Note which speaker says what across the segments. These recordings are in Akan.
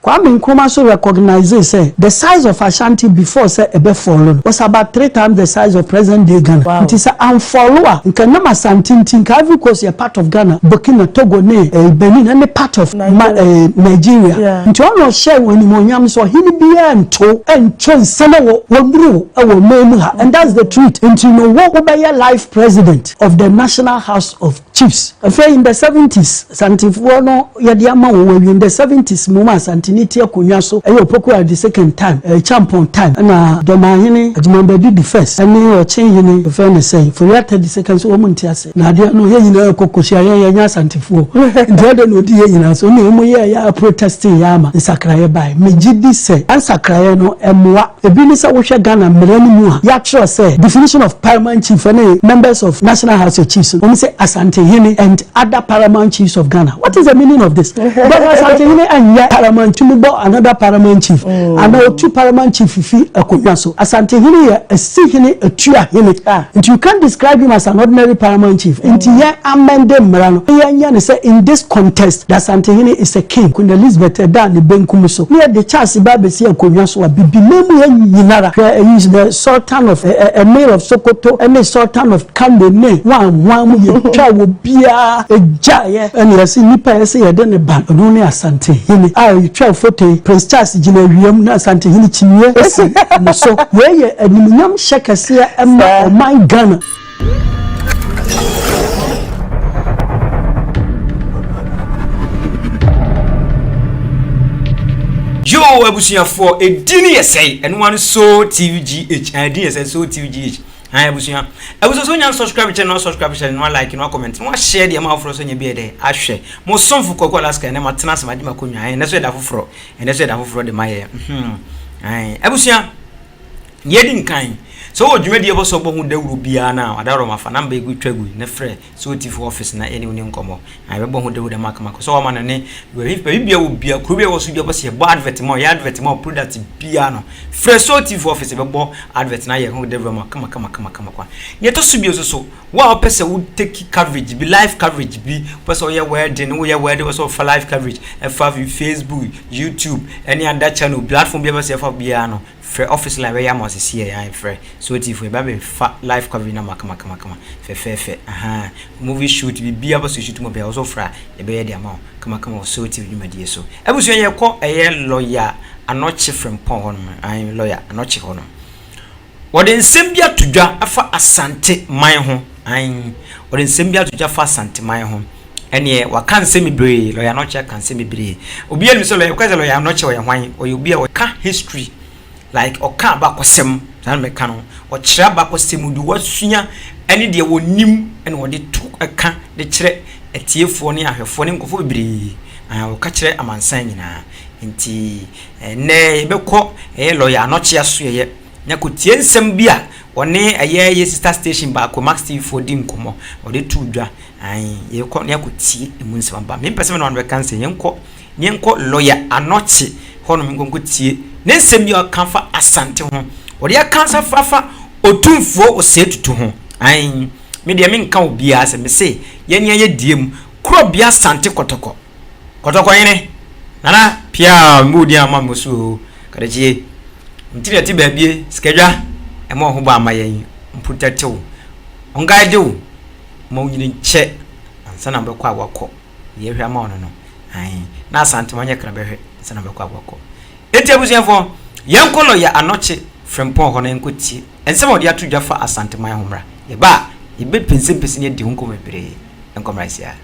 Speaker 1: Kwame Nkrumah so recognise sɛ the size of Ashanti before sɛ ɛbɛ fall no was about 3 times the size of present day Ghana. Nti sɛ amfall a, nka nam Asante nti, nka Ivory Coast yɛ part of Ghana, Burkina, Togo ne Benin ɛne part of ma Nigeria. Nti ɔna ɔhyɛ wɔn animuonyam sɛ ɔhene biara nto ɛntwo nsɛm wɔ wɔn ɛwɔ man mu ha, and that's the truth. Nti no wo wobɛyɛ life president of the National House of Chiefs. Afei in the 70s, Asantefoɔ no yɛde ama wɔn awie. In the 70s mu ma Asantene ti akonnwa so ɛyɛ Opoku the second time, Champon time, ɛna Dɔmahene Agyemang the first ɛne Ɔkyenhene fɛn ne sɛn Ofori-Atta the second so wɔn nte ase na adeɛ no yɛn nyinaa kɔ kɔhyia yɛn yɛn nyɛ Asantefoɔ, nti ɛde na odi yɛn nyinaa so ne wɔn yɛ yɛ protesting yɛ ama nsakraeɛ baa. Megye di sɛ nsakraeɛ no ɛmoa ebi ne sɛ wohwɛ Ghana mmara no mu a, yɛatwerɛ sɛ definition of paramount chief ne members of National House of Chiefs, wɔn sɛ Asantehene and other paramount chiefs of Ghana. What is the meaning of this? Because Asantehene ɛnyɛ paramount tumi bɔ another paramount chief ana otu paramount chief fi akonnwa so. Asantehene yɛ Asihene, Atuahene, nti you can't describe him as an ordinary paramount chief. Nti yɛn amend mmara no, yɛn nyɛ ne sɛ in this context the Asantehene is a king. Queen Elizabeth ɛda ne benkum so ne yɛde Charles ba abɛsi akonnwa so a, bibi memu yɛ nyinara hwɛ ɛyi the Sultan of Emir of Sokoto ɛne Sultan of Kano ne wan wan mu yɛ twa wɔ biara egya yɛ ɛne yɛsi nipa yɛsɛ yɛde ne ba ɔno ne Asantehene a yɛtwa photo yi, Prince Charles gyina awia na Asantehene kyiniiɛ esi ne so. Wei yɛ animuonyam hyɛ kɛseɛ ɛma ɔman Ghana.
Speaker 2: Yo, abusuafoɔ, ɛdi ne yɛ sɛe ɛno ano so TVGH ɛdi yɛ sɛ so TVGH. Ayi abusua so nya subscribe channel, subscribe channel no, like no, comment no, share deɛ ma afoforɔ so nya bi yɛ dɛ ahwɛ. Mo somfo Kɔkɔ Alaska ɛnɛ ma tena ase ma di ma kɔnwa. Ɛnɛ so yɛ da foforɔ, ɛnɛ so yɛ da foforɔ de ma yɛ. Ayi abusua, yɛdi nkan sɛ wɔ dwumadie bɔ sɛ wobɔ ho dawuro biara no a, adaworɔ mafa number ɛgu twa gu ne frɛ sɛ wɔtifo office na ɛne wo ne nkɔmmɔ na yɛbɛbɔ ho dawuro dɛm akamakɔ sɛ wɔma no ne baabi bia wɔ bia kuro bia wɔ so bia bɔ sɛ yɛbɔ advert ma yɛ advert ma product biara no, frɛ so TV office, yɛbɛbɔ advert na yɛ ho dawuro ma kama kama kama kama kwa. Nea ɛtɔ so bio so so wo a wopɛ sɛ wo take coverage bi, live coverage bi, wopɛ sɛ woyɛ wedding, woyɛ wedding, wopɛ sɛ wofa live coverage ɛfa Facebook, YouTube ɛne other channel platform bi a wopɛ sɛ ɛfa biara no, frɛ office line, bɛyɛ ama ɔsisi yɛ yan frɛ so TV yɛ bɛ fa live coverage na ma kama kama kama fɛfɛɛfɛ. Ahan movie shoot biribiara bɛ so shoot mu bɛyɛ ɔso fra yɛbɛyɛ de ama wo kama kama wɔ so TV dwumadie so. Abusua, yɛ kɔ ɛyɛ lawyer Anɔkye Frimpɔn hɔ nom. Ayi lawyer Anɔkye hɔ nom, wɔde nsɛm bi ato dwa afa Asante man ho. Ayi wɔde nsɛm bi ato dwa afa Asante man ho. Ɛneɛ waka nsɛm bebree. Lawyer Anɔkye aka nsɛm bebree. Obiara nim sɛ lawyer kɔ sɛ lawyer Anɔkye ɔyɛ hwan? Ɔyɛ obi a ɔka history, like ɔka abakɔsɛm saa na mɛka no, ɔkyerɛ abakɔsɛm de wasua ɛne deɛ wɔnim ɛna wɔde to ɛka de kyerɛ atiefoɔ ne ahwɛfoɔ ne nkurɔfoɔ bebree. Ɔka kyerɛ amansan nyinaa. Nti ɛnɛ yɛbɛkɔ ɛyɛ lawyer Anɔkye aso yɛyɛ na kò tie nsɛm bi a ɔne ɛyɛ yɛ sister station baako Max TV foɔ di nkɔmɔ ɔde to dwa. Yɛkɔ na yɛkɔ tie emu nsɛm aba. Mempɛ sɛ mɛ na wɔn bɛka nsɛm. Yɛnkɔ lawyer Anɔkye hɔnom nkɔnkɔ tie ne nsɛm bi a ɔka fa Asante ho, ɔde aka nsa fafa Otumfuo Osei Tutu ho. Ayi me deɛ menka obiara sɛ mese yɛn yɛ die mu korɔbea Asante Kɔtɔkɔ Kɔtɔkɔ hene nana pia mbɔ odi ama mo so o kadekyie nti na ɛte baabie sikadwa ɛma ɔho bɔ ama yɛn mprotective ɔnguide wo ma onyini nkyɛ ansa na bɛkɔ a wakɔ yɛhwɛ ama ɔno no. Ayi na Asante ma nyɛ kra bɛhwɛ ansa na bɛkɔ a wakɔ. Eti abusuafoɔ, yɛnkɔ lawyer Anɔkye Frimpɔn hɔ na yɛnkɔ tie nsɛm a ɔde ato dwa fa Asanteman ho mmra. Yɛba a, yɛbɛpɛnsɛmpɛsɛ ne adi ho nkɔmmɔ bebree. Yɛnkɔ mmra sia.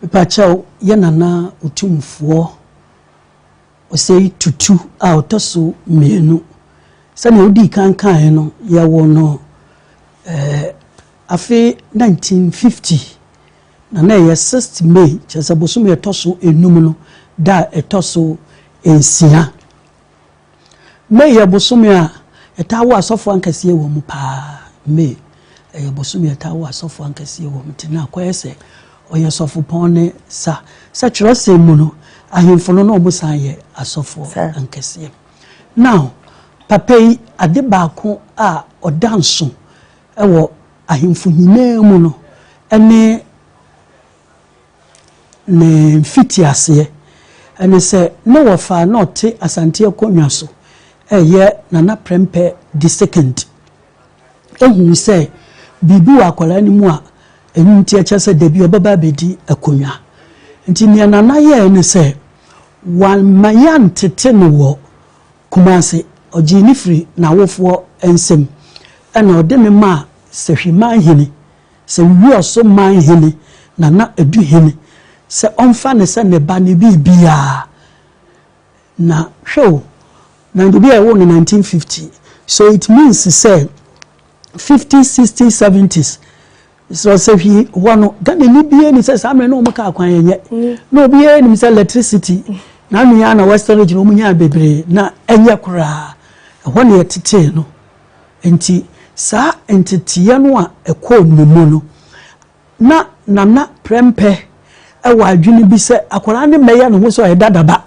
Speaker 1: Mepakyɛw, yɛ nana Otumfoɔ Osei Tutu a ɔtɔ so mmienu, sɛnea wodii kan kaeɛ no, yɛwɔ no afe 1950 na ɛyɛ 6 May, kyerɛ sɛ bosome ɛtɔ so enum no da a ɛtɔ so 6. May yɛ bosome a ɛtaa wɔ asɔfoɔ ankɛseɛ wɔ mu paa. May ɛyɛ bosome a ɛtaa wɔ asɔfoɔ ankɛseɛ wɔ mu, nti na akɔyɛ sɛ ɔyɛ sɔfopɔn ne sa sɛ twerɛsɛm mu no ahemfo no na ɔmo san yɛ asɔfoɔ ankɛseɛ. Now papa yi, ade baako a ɔda nso ɛwɔ ahemfo nyinaa mu no ɛne ne mfitiaseɛ. Ɛne sɛ ne wɔfa na ɔte Asante akonnwa so, ɛyɛ Nana Prempeh the Second, ehu sɛ biribi wɔ akwadaa no mu a ɛnu nti ɛkyɛ sɛ dabi ɔbɛba abɛdi akonnwa. Nti nea Nana yɛɛ ne sɛ wama yɛantete no wɔ Kumase. Ɔgyee ne firi n'awofoɔ nsam, ɛna ɔde ne maa Sɛhwimanhene, sɛ Wiɔso manhene Nana Aduhene, sɛ ɔmfa ne sɛ ne ba ne biribiara. Na hwɛ o, na obi a ɛwɔ no 1950, so it means sɛ 50s, 60s, 70s sɛ Sɛhwi hɔ no, Ghana ni bie ni sɛ saa mmerɛ na wɔn kaa kwan yɛn nyɛ na obiara nim sɛ electricity na anua na Western Region wɔn nyaa bebree na ɛnyɛ koraa. Ɛhɔ na yɛtetee no. Nti saa nteteɛ no a ɛkɔɔ ne mu no, na Nana Prɛmpɛ ɛwɔ adwene bi sɛ akwadaa ne mmɛyɛ ne ho sɛ ɔyɛ dadaba.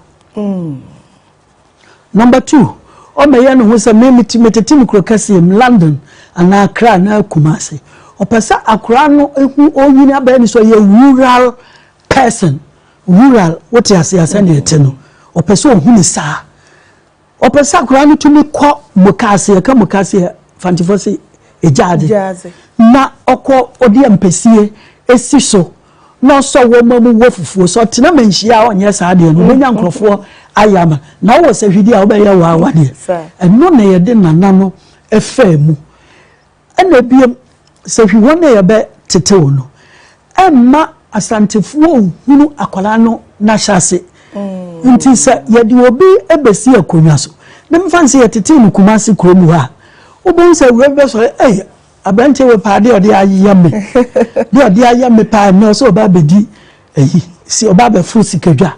Speaker 1: Number two, ɔmmɛyɛ ne ho sɛ me metete me kuro kɛseɛ mu, London anaa Accra anaa Kumase. Ɔpɛ sɛ akwadaa no ehu onyini abɛyɛ ne sɛ ɔyɛ rural person, rural, wote ase, asɛ ɛte no. Ɔpɛ sɛ ɔhu ne saa. Ɔpɛ sɛ akwadaa no tumi kɔ mukaase. Yɛka mukaase yɛ Fantifo sɛ egyaade, na ɔkɔ ɔde mpɛsie esi so na ɔsɔ wɔn mu wɔ fufuo so. Ɔtena manhyia a ɔnyɛ saa deɛ no, ɔbɛnya nkurɔfoɔ ayɛ ama na ɔwɔ sɛ hwidi a ɔbɛyɛ wɔ awadeɛ. Ɛno na yɛde nana no ɛfɛ mu. Ɛna ebiem sɛ hwi wɔn na yɛbɛ tetew no, ɛmma Asantefoɔ hunu akwadaa no n'ahyɛ ase. Nti sɛ yɛde obi ɛbɛsi akonnwa so na mfa nsɛ yɛtete no Kumase kurom hɔ a, wobɛhu sɛ awura bi bɛsɔre, ɛyɛ aberanteɛ wɔ paa deɛ ɔde ayɛ me, deɛ ɔde ayɛ me paa nnɛ, ɔsɛ ɔba abɛdi ɛyi si, ɔba abɛforo sikadwa,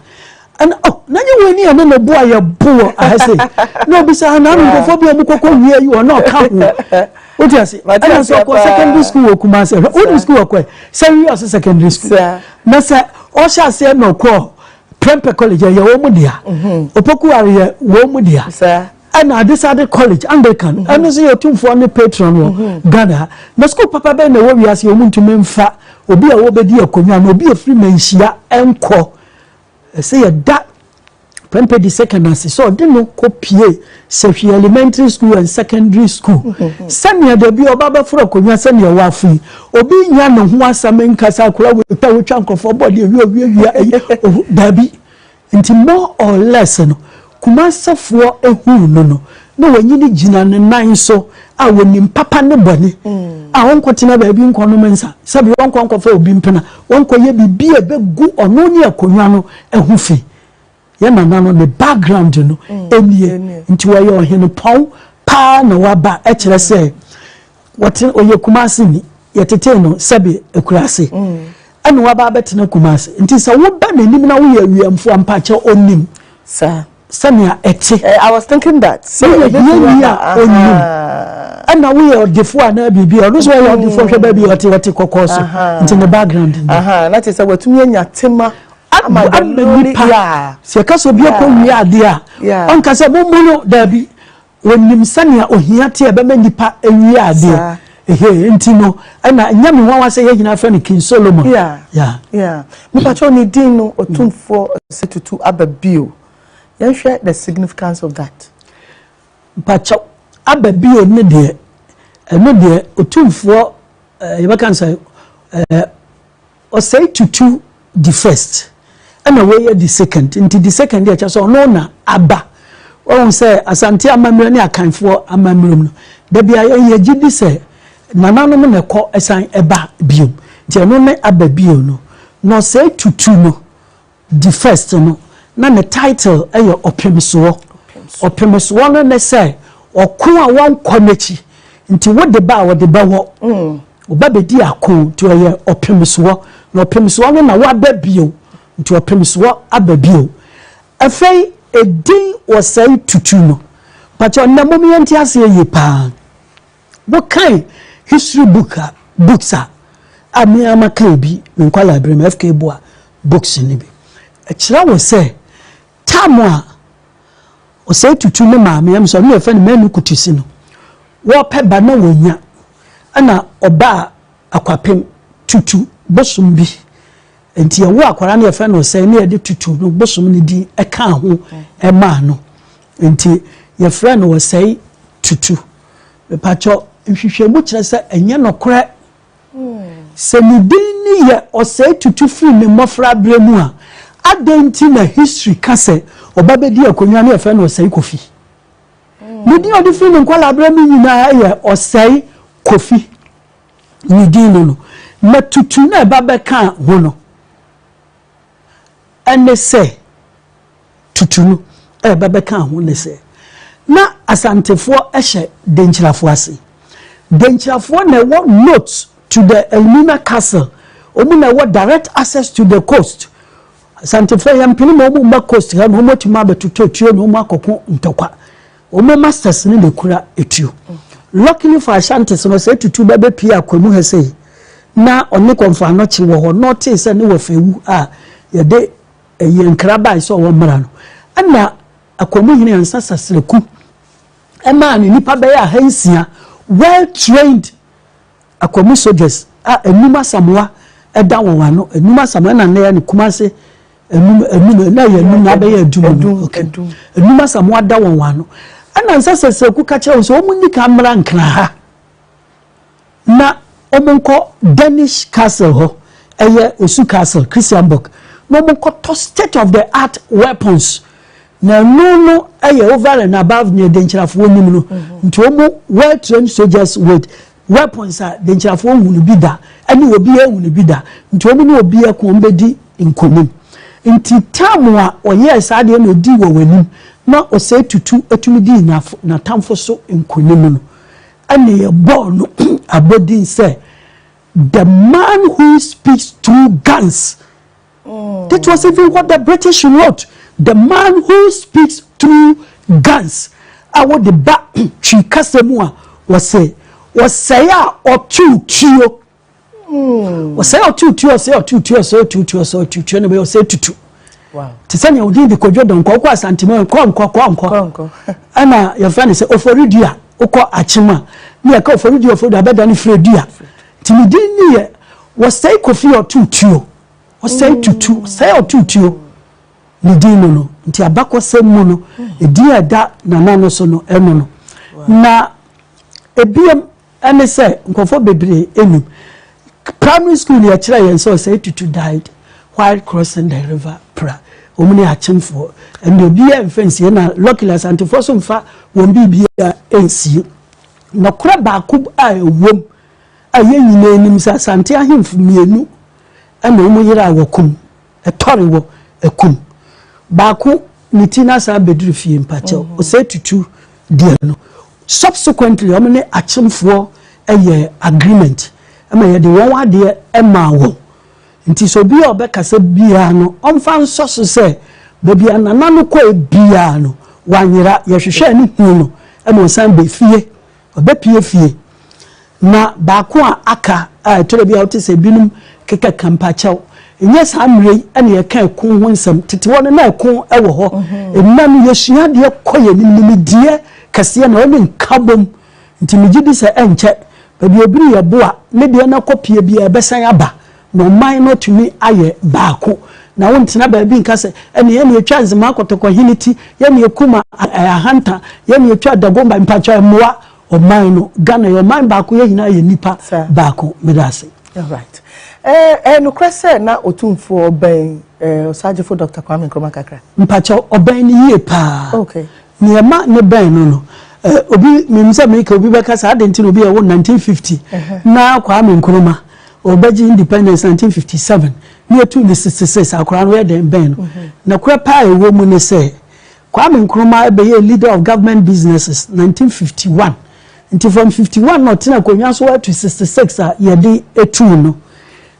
Speaker 1: ɛna ɔ na nye wɔn ani ɛne ne bo a yɛbo wɔ ahɛsɛ na obi sɛ ana nkurɔfoɔ bi a wɔn kɔkɔ wie yi wɔ na ɔka ho, wote ase. Ɛna sɛ ɔkɔ secondary school wɔ Kumase, ɛhwɛ wodi school wɔ kɔ sɛ wi ɔsɛ secondary school na sɛ ɔhyɛ aseɛ na ɔkɔ Prempeh College, ɛyɛ wɔn mu dea. Opoku Ware yɛ wɔn mu dea. Ɛna Adesade College, Anglican, ɛno nso yɛ Otumfoɔ ne patron wɔ Ghana ha. Na school papa bɛyɛ na ɛwɔ wiase wɔn ntumi nfa obi a wɔbɛdi akonnwa na obi efiri manhyia ɛnkɔ. Ɛsɛ yɛda Prempeh the Second ase sɛ ɔde no kɔ pie Sɛhwi Elementary School and Secondary School, sɛnea dabi ɔba bɛforo akonnwa, sɛnea wafo yi, obi nya ne ho asɛm nkasa akora wotwa wotwa nkurɔfoɔ bɔɔde ewi owi ewia eyi dabi. Nti more or less no, Kumasefoɔ ehuru no na wɔnyini gyina ne nan so a wɔnim papa ne bɔne a wɔnkɔtena baabi nkɔnom nsa, sɛbi wɔnkɔ nkɔfa obi mpena, wɔnkɔyɛ biribi a ɛbɛgu ɔno ne akonnwa no ho fi. Yɛ nana no ne background no nie. Nti wɔyɛ ɔhene pɔn paa na waba. Ɛkyerɛ sɛ wɔte ɔyɛ Kumase ni, yɛtete no sɛbi akuraase, ɛna waba abɛtena Kumase. Nti sɛ woba n'anim na woyɛ awiamfo ampakyɛ, onim sɛnea ɛte.
Speaker 3: I was thinking that.
Speaker 1: Woyɛ hiani a, onim. Ɛna woyɛ ɔdefo anaa biribi a, ɔno nso wɔyɛ ɔdefo. Hwɛ baabi ɔte kɔkɔɔ so. Nti ne background ni.
Speaker 3: Na kyerɛ sɛ watumi anya tema
Speaker 1: ama nipa. Sɛ yɛka sɛ obi akɔ wie adeɛ a, ɔnka sɛ mommu no daabi. Onim sɛnea ohia te a ɛbɛma nipa awie adeɛ ehe. Nti no ɛna nyɛ me nwanwa sɛ yɛn nyinaa fɛ no King Solomon.
Speaker 3: Yeah, mepakyɛw, ne din no, Otumfoɔ Osei Tutu aba bio, yɛnhwɛ the significance of that.
Speaker 1: Mpakyɛw, aba bio ne deɛ, ɛno deɛ Otumfoɔ yɛbɛka sɛ Ɔsɛe Tutu the First, ɛna wɔyɛ the Second. Nti the Second deɛ, kyerɛ sɛ ɔno na aba. Wɔn sɛ Asante amammerɛ ne Akanfoɔ amammerɛ mu no, dabi a yɛn gye di sɛ nananom na ɛkɔ ɛsan ɛba bio. Nti ɛno ne aba bio no. Na Ɔsɛe Tutu no the First no, na ne title ɛyɛ Ɔpemsoɔ. Ɔpemsoɔ no ne sɛ ɔko a wɔnkɔ n'akyi, nti wode ba a wɔde bɛwɔ ɔba bɛdi ako. Nti ɔyɛ Ɔpemsoɔ, na Ɔpemsoɔ no na waba bio. Nti Ɔpemsoɔ aba bio. Afei edin Ɔsɛe Tutu no, pàtɛ ɔnam mu yɛn ti aseɛ yie paa. Wɔkan history book a, books a mmea kan bi me nkwa library mu, FK Boa books no bi ɛkyerɛ wɔ sɛ time a Ɔsɛe Tutu ne maame ɛm sɛ ɔno yɛfrɛ no Manu Kutusi no, wɔpɛ ba na wɔnya, ɛna ɔbaa Akwapem Tutu bosom bi. Nti yɛwo akwadaa no, yɛfrɛ no Ɔsɛe, ne yɛde Tutu no bosom no din ɛka ho ɛmaa no, nti yɛfrɛ no Ɔsɛe Tutu. Mepakyɛ, nhwehwɛmu kyerɛ sɛ ɛnyɛ nokorɛ sɛ ne din ne yɛ Ɔsɛe Tutu firi ne mmɔfra berɛ mu a, adɛn nti na history ka sɛ ɔba bɛdi akonnwa ne yɛfrɛ no Ɔsɛe Kofi? Ne din a ɔde firi ne nkwadaa berɛ mu nyinaa yɛ Ɔsɛe Kofi. Ne din no na Tutu na ɛba bɛka ho no, ɛne sɛ Tutu no ɛba bɛka ho ne sɛ na Asantefoɔ hyɛ Denkyirafoɔ ase. Denkyirafoɔ na ɛwɔ note to the Elmina Castle, wɔn na ɛwɔ direct access to the coast. Asantefoɔ yɛn mpene ma wɔn mma coast ha na wɔn atumi abɛtotɔ etuo na wɔn akɔko ntɔkwa. Wɔn masters no na ekura etuo. Luckily for Ashantis no, sɛ Tutu bɛbɛ pie akwamu ha sɛ na ɔne Kɔmfo Anɔkye wɔ hɔ na ɔtee sɛ ne wɔ fɛwu a yɛde ɛyɛ nkra baa sɛ ɔwɔ mmara no, ɛna Akwamu hene Ansa Sasraku ɛmaa ne nipa bɛyɛ 600 well trained Akwamu soldiers a Enum Asamoa ɛda wɔn ano. Enum Asamoa ɛna ne yɛ ne Kumase enum, enum na yɛ enum na abɛyɛ Edum no. Okay, Enum Asamoa da wɔn ano, ɛna Nsa Sasraku ka kyerɛ wɔn sɛ wɔn ni ka mmra Nkran ha na wɔn nkɔ Danish castle hɔ, ɛyɛ Osu Castle, Christianborg, na wɔn nkɔtɔ state of the art weapons, na ɛno no ɛyɛ over and above nea Denkyirafoɔ nim no. Nti wɔn well trained soldiers with weapons a Denkyirafoɔ hu no bi da ɛne obi ehu no bi da, nti wɔn ne obi ɛko, wɔn bɛdi nkonim. Nti time a ɔyɛɛ saa deɛ na odi wɔ wɔn anim na Ɔsɛe Tutu etumi di n'atamfo so nkonim no, ɛna yɛ bɔɔl no abɔdin sɛ "the man who speaks through guns". That was even what the British wrote. "The man who speaks through guns." A wɔde ba Twi kasa mu a, wɔsɛ wɔsɛe a ɔtu tuo. Wɔsɛe a ɔtu tuo, ɔsɛe a ɔtu tuo, ɔsɛe ɔtu tuo, ɔsɛe ɔtu tuo na bɛyɛ Ɔsɛe Tutu. Te sɛ nea ɔdin de Kodwo Dɔnkɔ, wokɔ Asantema, kɔ nkɔ kɔ nkɔ. Ɛna yɛfrɛ no sɛ Oforidua, wokɔ Akyem a, ne yɛka Oforidua, Oforidua bɛda ne Firedua. Nti ne din ne yɛ Wɔsɛe Kofi ɔtu tuo, Ɔsɛe Tutu, ɔsɛe ɔtu tuo, ne din no. Nti abakɔsɛm mu no, edin a ɛda nana no so no, ɛno no. Na ebiem ɛne sɛ nkurɔfoɔ bebree enum primary school yɛkyerɛ yɛn sɛ Ɔsɛe Tutu died while crossing the River Pra. Wɔn ne Akyemfoɔ ɛnna obiara mfa nsie, na luckily Asantefoɔ so mfa wɔn biribiara nsie. Nɔkorɛ baako a ɛwom a yɛn nyinaa anim sɛ Asante ahemfo mmienu ɛna wɔn yere a wɔkum ɛtɔre wɔ ɛkum baako ne ti na san abɛduru fie. Mpakyɛw, Ɔsɛe Tutu deɛ no, subsequently wɔn ne Akyemfoɔ ɛyɛ agreement ɛma yɛde wɔn adeɛ ɛmaa wɔn. Nti sɛ obi a ɔbɛkasa biara no, ɔmfa nsɔ so sɛ baabi a nana no kɔɛ biara no, wanyera. Yɛhwehwɛ ne hu no ɛma ɔsan bɛ fie, ɔbɛpie fie. Na baako a aka a ɛtɔrɔ bi a wote sɛ binom keka kampakyɛw, ɛnyɛ saa mmerɛ yi ɛna yɛka ɛko ho nsɛm. Tete hɔ no na ɛko ɛwɔ hɔ. Ɛnna no yɛsua adeɛ kɔ yɛn nim nimdeɛ kɛseɛ na ɔne nka bom. Nti megye di sɛ ɛnkyɛ baabi obiri yɛ boa ne deɛ no kɔ pie bi a, ɛbɛsan aba na ɔman no tumi ayɛ baako. Na wontena baabi nka sɛ ɛne yɛne yɛtwa Nzema Kɔtɔkɔhene ti, yɛne yɛkum Ahanta, yɛne yɛtwa Dagomba. Mpakyɛ, mmoa ɔman no. Ghana yɛ ɔman baako, yɛ nyinaa yɛ nipa baako. Meda ase.
Speaker 3: Alright, ɛɛ nokorɛ sɛ na Otumfoɔ ɔbɛn Ɔsagyefo Dr Kwame Nkrumah kakra?
Speaker 1: Mpakyɛ, ɔbɛn no yie paa. Nneɛma ne bɛn no, obi mímu sɛ mirika obi bɛka sɛ adi nti na obi yɛ wɔ 1950 na Kwame Nkrumah ɔbɛgye independence 1957 ne etu ne 66, akora no yɛ den bɛn no? Na kora paa ɛwɔ mu ne sɛ Kwame Nkrumah bɛyɛ leader of government businesses 1951. Nti from 51 na ɔtena akonnwa so to 66 a yɛde etu no.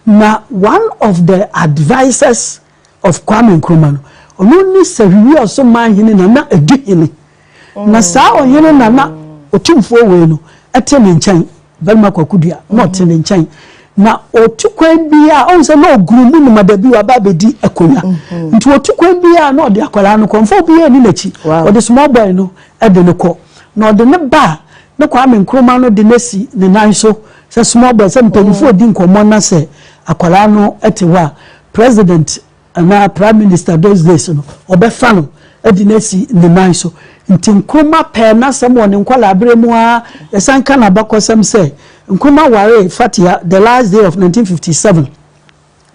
Speaker 1: Na one of the advisers of Kwame Nkrumah no, ɔno ne Sahwiwi Ɔsoman hene Nana Edi hene. Na saa ɔhene Nana Otumfuo wei no ɛte ne nkyɛn, barima Kwakudua na ɔte ne nkyɛn na ɔtu kwan biara. Ɔn sɛ na ɔguru mu nom adabi waba abɛdi akonnwa, nti ɔtu kwan biara na ɔde akwadaa no kɔ nfa obiara ni n'akyi. Ɔde small boy no ɛde no kɔ na ɔde ne ba ne Kwame Nkrumah no de n'asi ne nan so sɛ small boy, sɛ mpanyinfoɔ di nkɔmɔ na sɛ akwadaa no ɛte hɔ a. President anaa Prime Minister those days no ɔbɛfa no de no asi ne nan so. Nti Nkrumah pɛɛ n'asɛm wɔ ne nkwadaa-berɛ mu ara. Yɛsan ka n'abakɔsɛm sɛ Nkrumah waree Fathia the last day of 1957.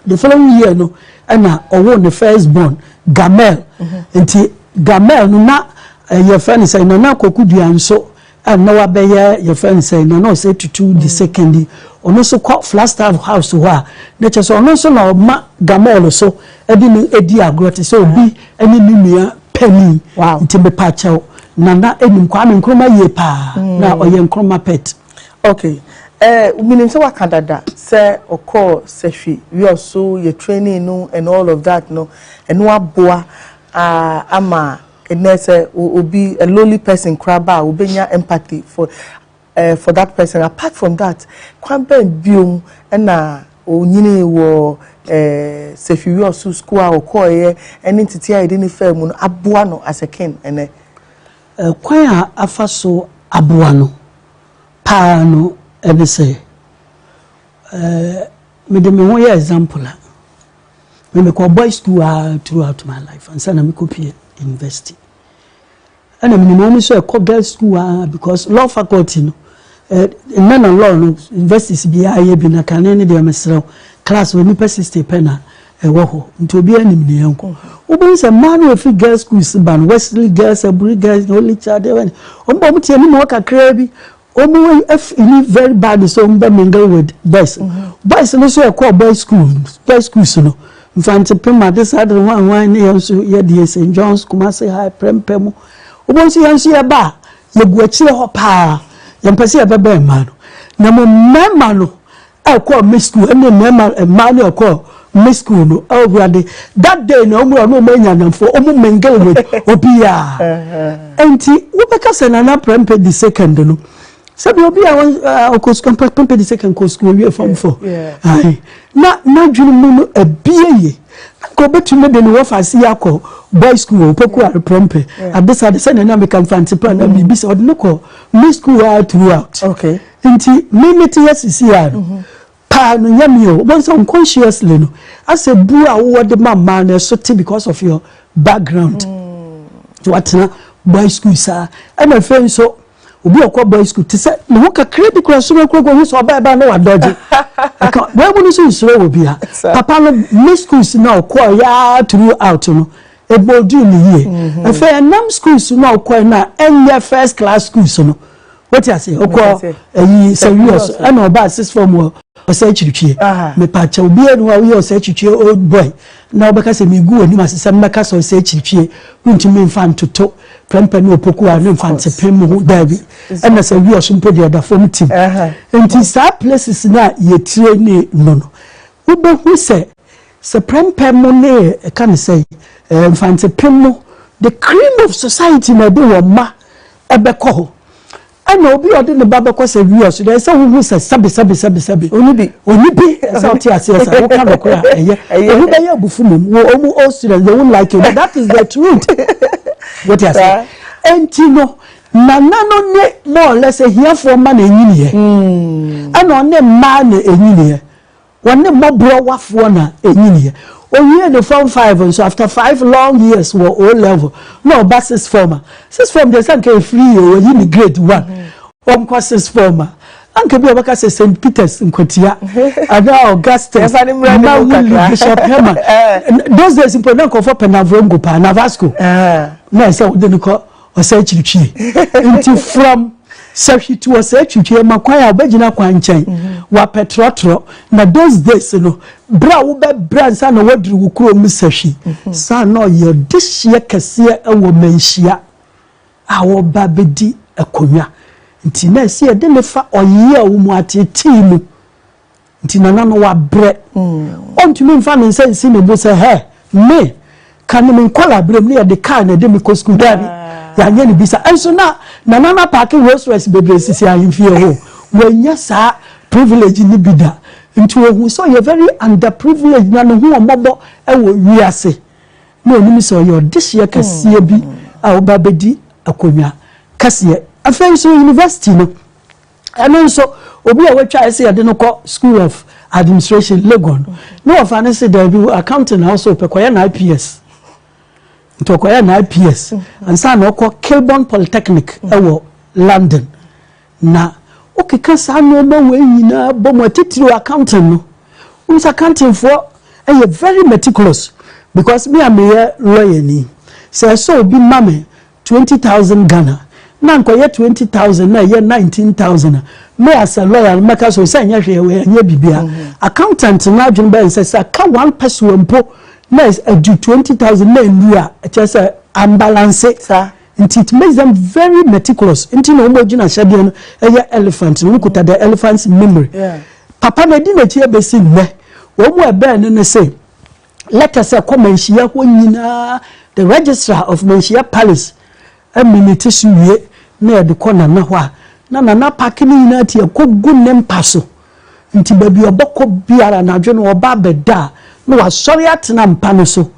Speaker 1: The following year no ɛna ɔwoo ne first born, Gamel. Nti Gamel no na yɛfrɛ no sɛ Nana Kwaku Dua nso a na wabɛyɛ, yɛfrɛ no sɛ Nana Osei Tutu the Second yi, ɔno nso kɔ Flagstaff House hɔ a, na kyerɛ sɛ ɔno nso na ɔma Gamel so de no di agorɔ te sɛ obi ne ne nua panin. Nti mepa kyɛw, Nana anim Kwame Nkrumah yie paa na ɔyɛ Nkrumah pet.
Speaker 3: Okay. Minim sɛ waka dada sɛ ɔkɔɔ Sefwi Wiawso yɛ training no and all of that no, ɛno aboa ama ɛnɛ sɛ obi, a lowly person koraa ba a, obenya empathy for that person. Apart from that, kwan bɛn biom ɛna onyini wɔ Sefwi Wiawso school a ɔkɔɔyɛ ɛne tete a yɛde ne faa mu no aboa no as a king ɛnɛ?
Speaker 1: Kwan a afa so aboa no paa no ɛne sɛ mede me ho yɛ example a, me mekɔ boy school a throughout my life ansa na mekɔpie university. Ɛna menim wɔn nso ɛkɔ girls school a, because law faculty no, nnɛ na law no universities biara yɛ bi, na kane ne deɛ, mesrɛ, class wɔ nipa 60 pɛ na ɛwɔ hɔ, nti obiara nim ne yɛn. Wobɛhu sɛ mmaa no ɛfiri girls schools ba no, Wesley Girls, Aburi Girls, Holy Child, wɔn bɔ wɔn tie anim hɔ kakraa bi, wɔn feel very bad sɛ wɔn bɛ mingle with boys. Boys no nso ɛkɔ boys schools no, Mfantsipim, ade saa de hwan hwan ne yɛn nso yɛ deɛ, St John's, Kumasi High, Prempeh mu, wɔn nso yɛn nso yɛ ba a, yɛgu akyire hɔ paa. Yɛn mpɛ sɛ yɛbɛbɛn mmaa no, na mo mmarima no ɛkɔ mixed school ɛne mmarima mmaa no ɛkɔ mixed school no, Awurade, that day na wɔn a wɔn anya namfo, wɔn mingle with obiara. Nti wobɛka sɛ Nana Prempeh the Second no, sɛbi, obi a ɔkɔ sukuu, Prempeh the Second kɔ sukuu owie form four ayi na n'adwene mu no ebie yie, nka obetumi de ne wɔfa ase akɔ boy school, Opoku Ware Prempeh adesa de sɛ nana meka Mfantsipan na biribi sɛ ɔde ne kɔ mixed school a throughout. Nti mímí ti yɛ sisi ya no paa no nyɛ mi o, wɔn sɛ unconsciously no asɛ bu a wɔwɔ de ma mmaa no ɛso te because of your background nti watena boy school saa. Ɛna afei nso obi a ɔkɔ boy school te sɛ ne ho kakra bi kura soro kura kura sɛ ɔbaa ɛbaa na wadɔgye ɛka wɔn mu no nso nsoro wɔ bi ha. Papa no mixed schools na ɔkɔ yaa throughout no ebodu ne yie. Afei ɛnam schools na ɔkɔ na ɛnyɛ first class schools no, wote ase, ɔkɔ ɛyi sɛ wios, ɛna ɔbaa six form wɔ Osei Kyeretwie. Mepakyɛ, obiara ni hɔ a woyɛ Osei Kyeretwie old boy na wobɛka sɛ megu w'anim ase sɛ mmɛka sɛ Osei Kyeretwie wontumi mfa ntoto Prempeh ne Opoku a ne Mfantsipim mu ho, daabi. Ɛna sɛ wios mpo deɛ, ɛda fam tim. Nti saa places na yɛtire ne no, wobɛhu sɛ Prempeh mu ne ɛka ne sɛ Mfantsipim mu, the cream of society na ɛde wɔn mma ɛbɛkɔ hɔ. Ɛna obi a ɔde ne ba bɛkɔ sɛ wios deɛ, ɛsɛ wohu sɛ sɛbi sɛbi sɛbi sɛbi
Speaker 3: Oni bi.
Speaker 1: Oni bi. Ɛsɛ ɔte aseɛ sɛ woka nɔkorɛ a, ɛyɛ obi bɛyɛ abufu mom wɔ ɔmu. All students, they won't like you, but that is the truth. Wote aseɛ? Ɛnti no nana no ne more or less ahiafoɔ ma na ɛnyiniɛ, ɛna ɔne mmaa na ɛnyiniɛ, wɔne mmɔborɔwafoɔ na ɛnyiniɛ. Owie ne form five nso, after 5 long years wɔ O level, na ɔba six form a, six form deɛ, sɛ nka efiri yɛ wɔyi ne grade one, ɔnkɔ six form a, anka bi a ɔbɛka sɛ St Peters Nkwatia anaa Augustus
Speaker 3: Yɛmfa ne mmra ne mu
Speaker 1: Mawuli
Speaker 3: kakra.
Speaker 1: Bishop Herman. Those days mpo na nkɔfɔ pɛ Navrongo paa, Navasco na ɛsɛ wode no kɔ Osei Kyeretwie. Nti from Sefwi to Osei Kyeretwie ma kwan a wobɛgyina kwan nkyɛn wapɛ trɔtrɔ. Na those days no, berɛ a wobɛbrɛ nsa na woaduru wo kurom Sefwi saa na ɔyɛ dehyeɛ kɛseɛ wɔ Manhyia a wɔba bɛdi akonnwa. Nti na ɛsɛ yɛde ne fa ɔyɛ a wo mu atetee mu. Nti nana no wabrɛ, ɔntumi nfa ne nsa nsi ne bo sɛ hɛ me ka ne me nkɔla berɛ mu ne yɛde kaa na ɛde me kɔ sukuu. Daabi, yɛanyɛ ne bisa. Ɛnso na nana no apark Rolls Royce bebree sisi ahemfie hɔ. Wanya saa privilege ne bi da. Nti ohun sɛ ɔyɛ very underprivileged na ne ho ɔmmɔbɔ ɛwɔ wiase, na onim sɛ ɔyɛ ɔdehyeɛ kɛseɛ bi a ɔba bɛdi akonnwa kɛseɛ. Afei nso university no, ɛno nso obi a watwa ɛsɛ yɛde no kɔ School of Administration, Legon. Ne wɔfa ne sɛ daabi, accounting na ɔsɛ ɔpɛ, kɔyɛ na IPS. Nti ɔkɔyɛ na IPS ansa na ɔkɔ Kilburn Polytechnic ɛwɔ London. Na wokeka saa nneɛma wei nyinaa bɔ mu, atitiri accounting no, wɔn sɛ accountingfoɔ ɛyɛ very meticulous, because me a meyɛ lawyer ni, sɛ ɛsɛ obi ma me 20,000 Ghana na nkɔyɛ 20,000 na ɛyɛ 19,000 a, me as a lawyer no mɛka so sɛ ɛnyɛ hwee, ɛwɔ ɛnyɛ bibia. Accountant no adwene bɛyɛ sɛ aka one person mpo na ɛdu 20,000 na enu a, ɛkyerɛ sɛ ambalance. Nti it makes them very meticulous. Nti na wɔn gyina ahyɛdeɛ no ɛyɛ elephant no, wɔn kuta the elephant's memory. Papa na edi n'akyi abɛsi nnɛ, wɔn mu ɛbɛn no ne sɛ letters ɛkɔ Manhyia hɔ nyinaa, the registrar of Manhyia Palace ɛminiti so wie na yɛde kɔ Nana hɔ a, na Nana paaki ne nyinaa ti ɛkɔ gu ne mpa so. Nti baabi ɔbɛkɔ biara anadwo no, ɔba abɛda a, na wasɔre atena mpa no so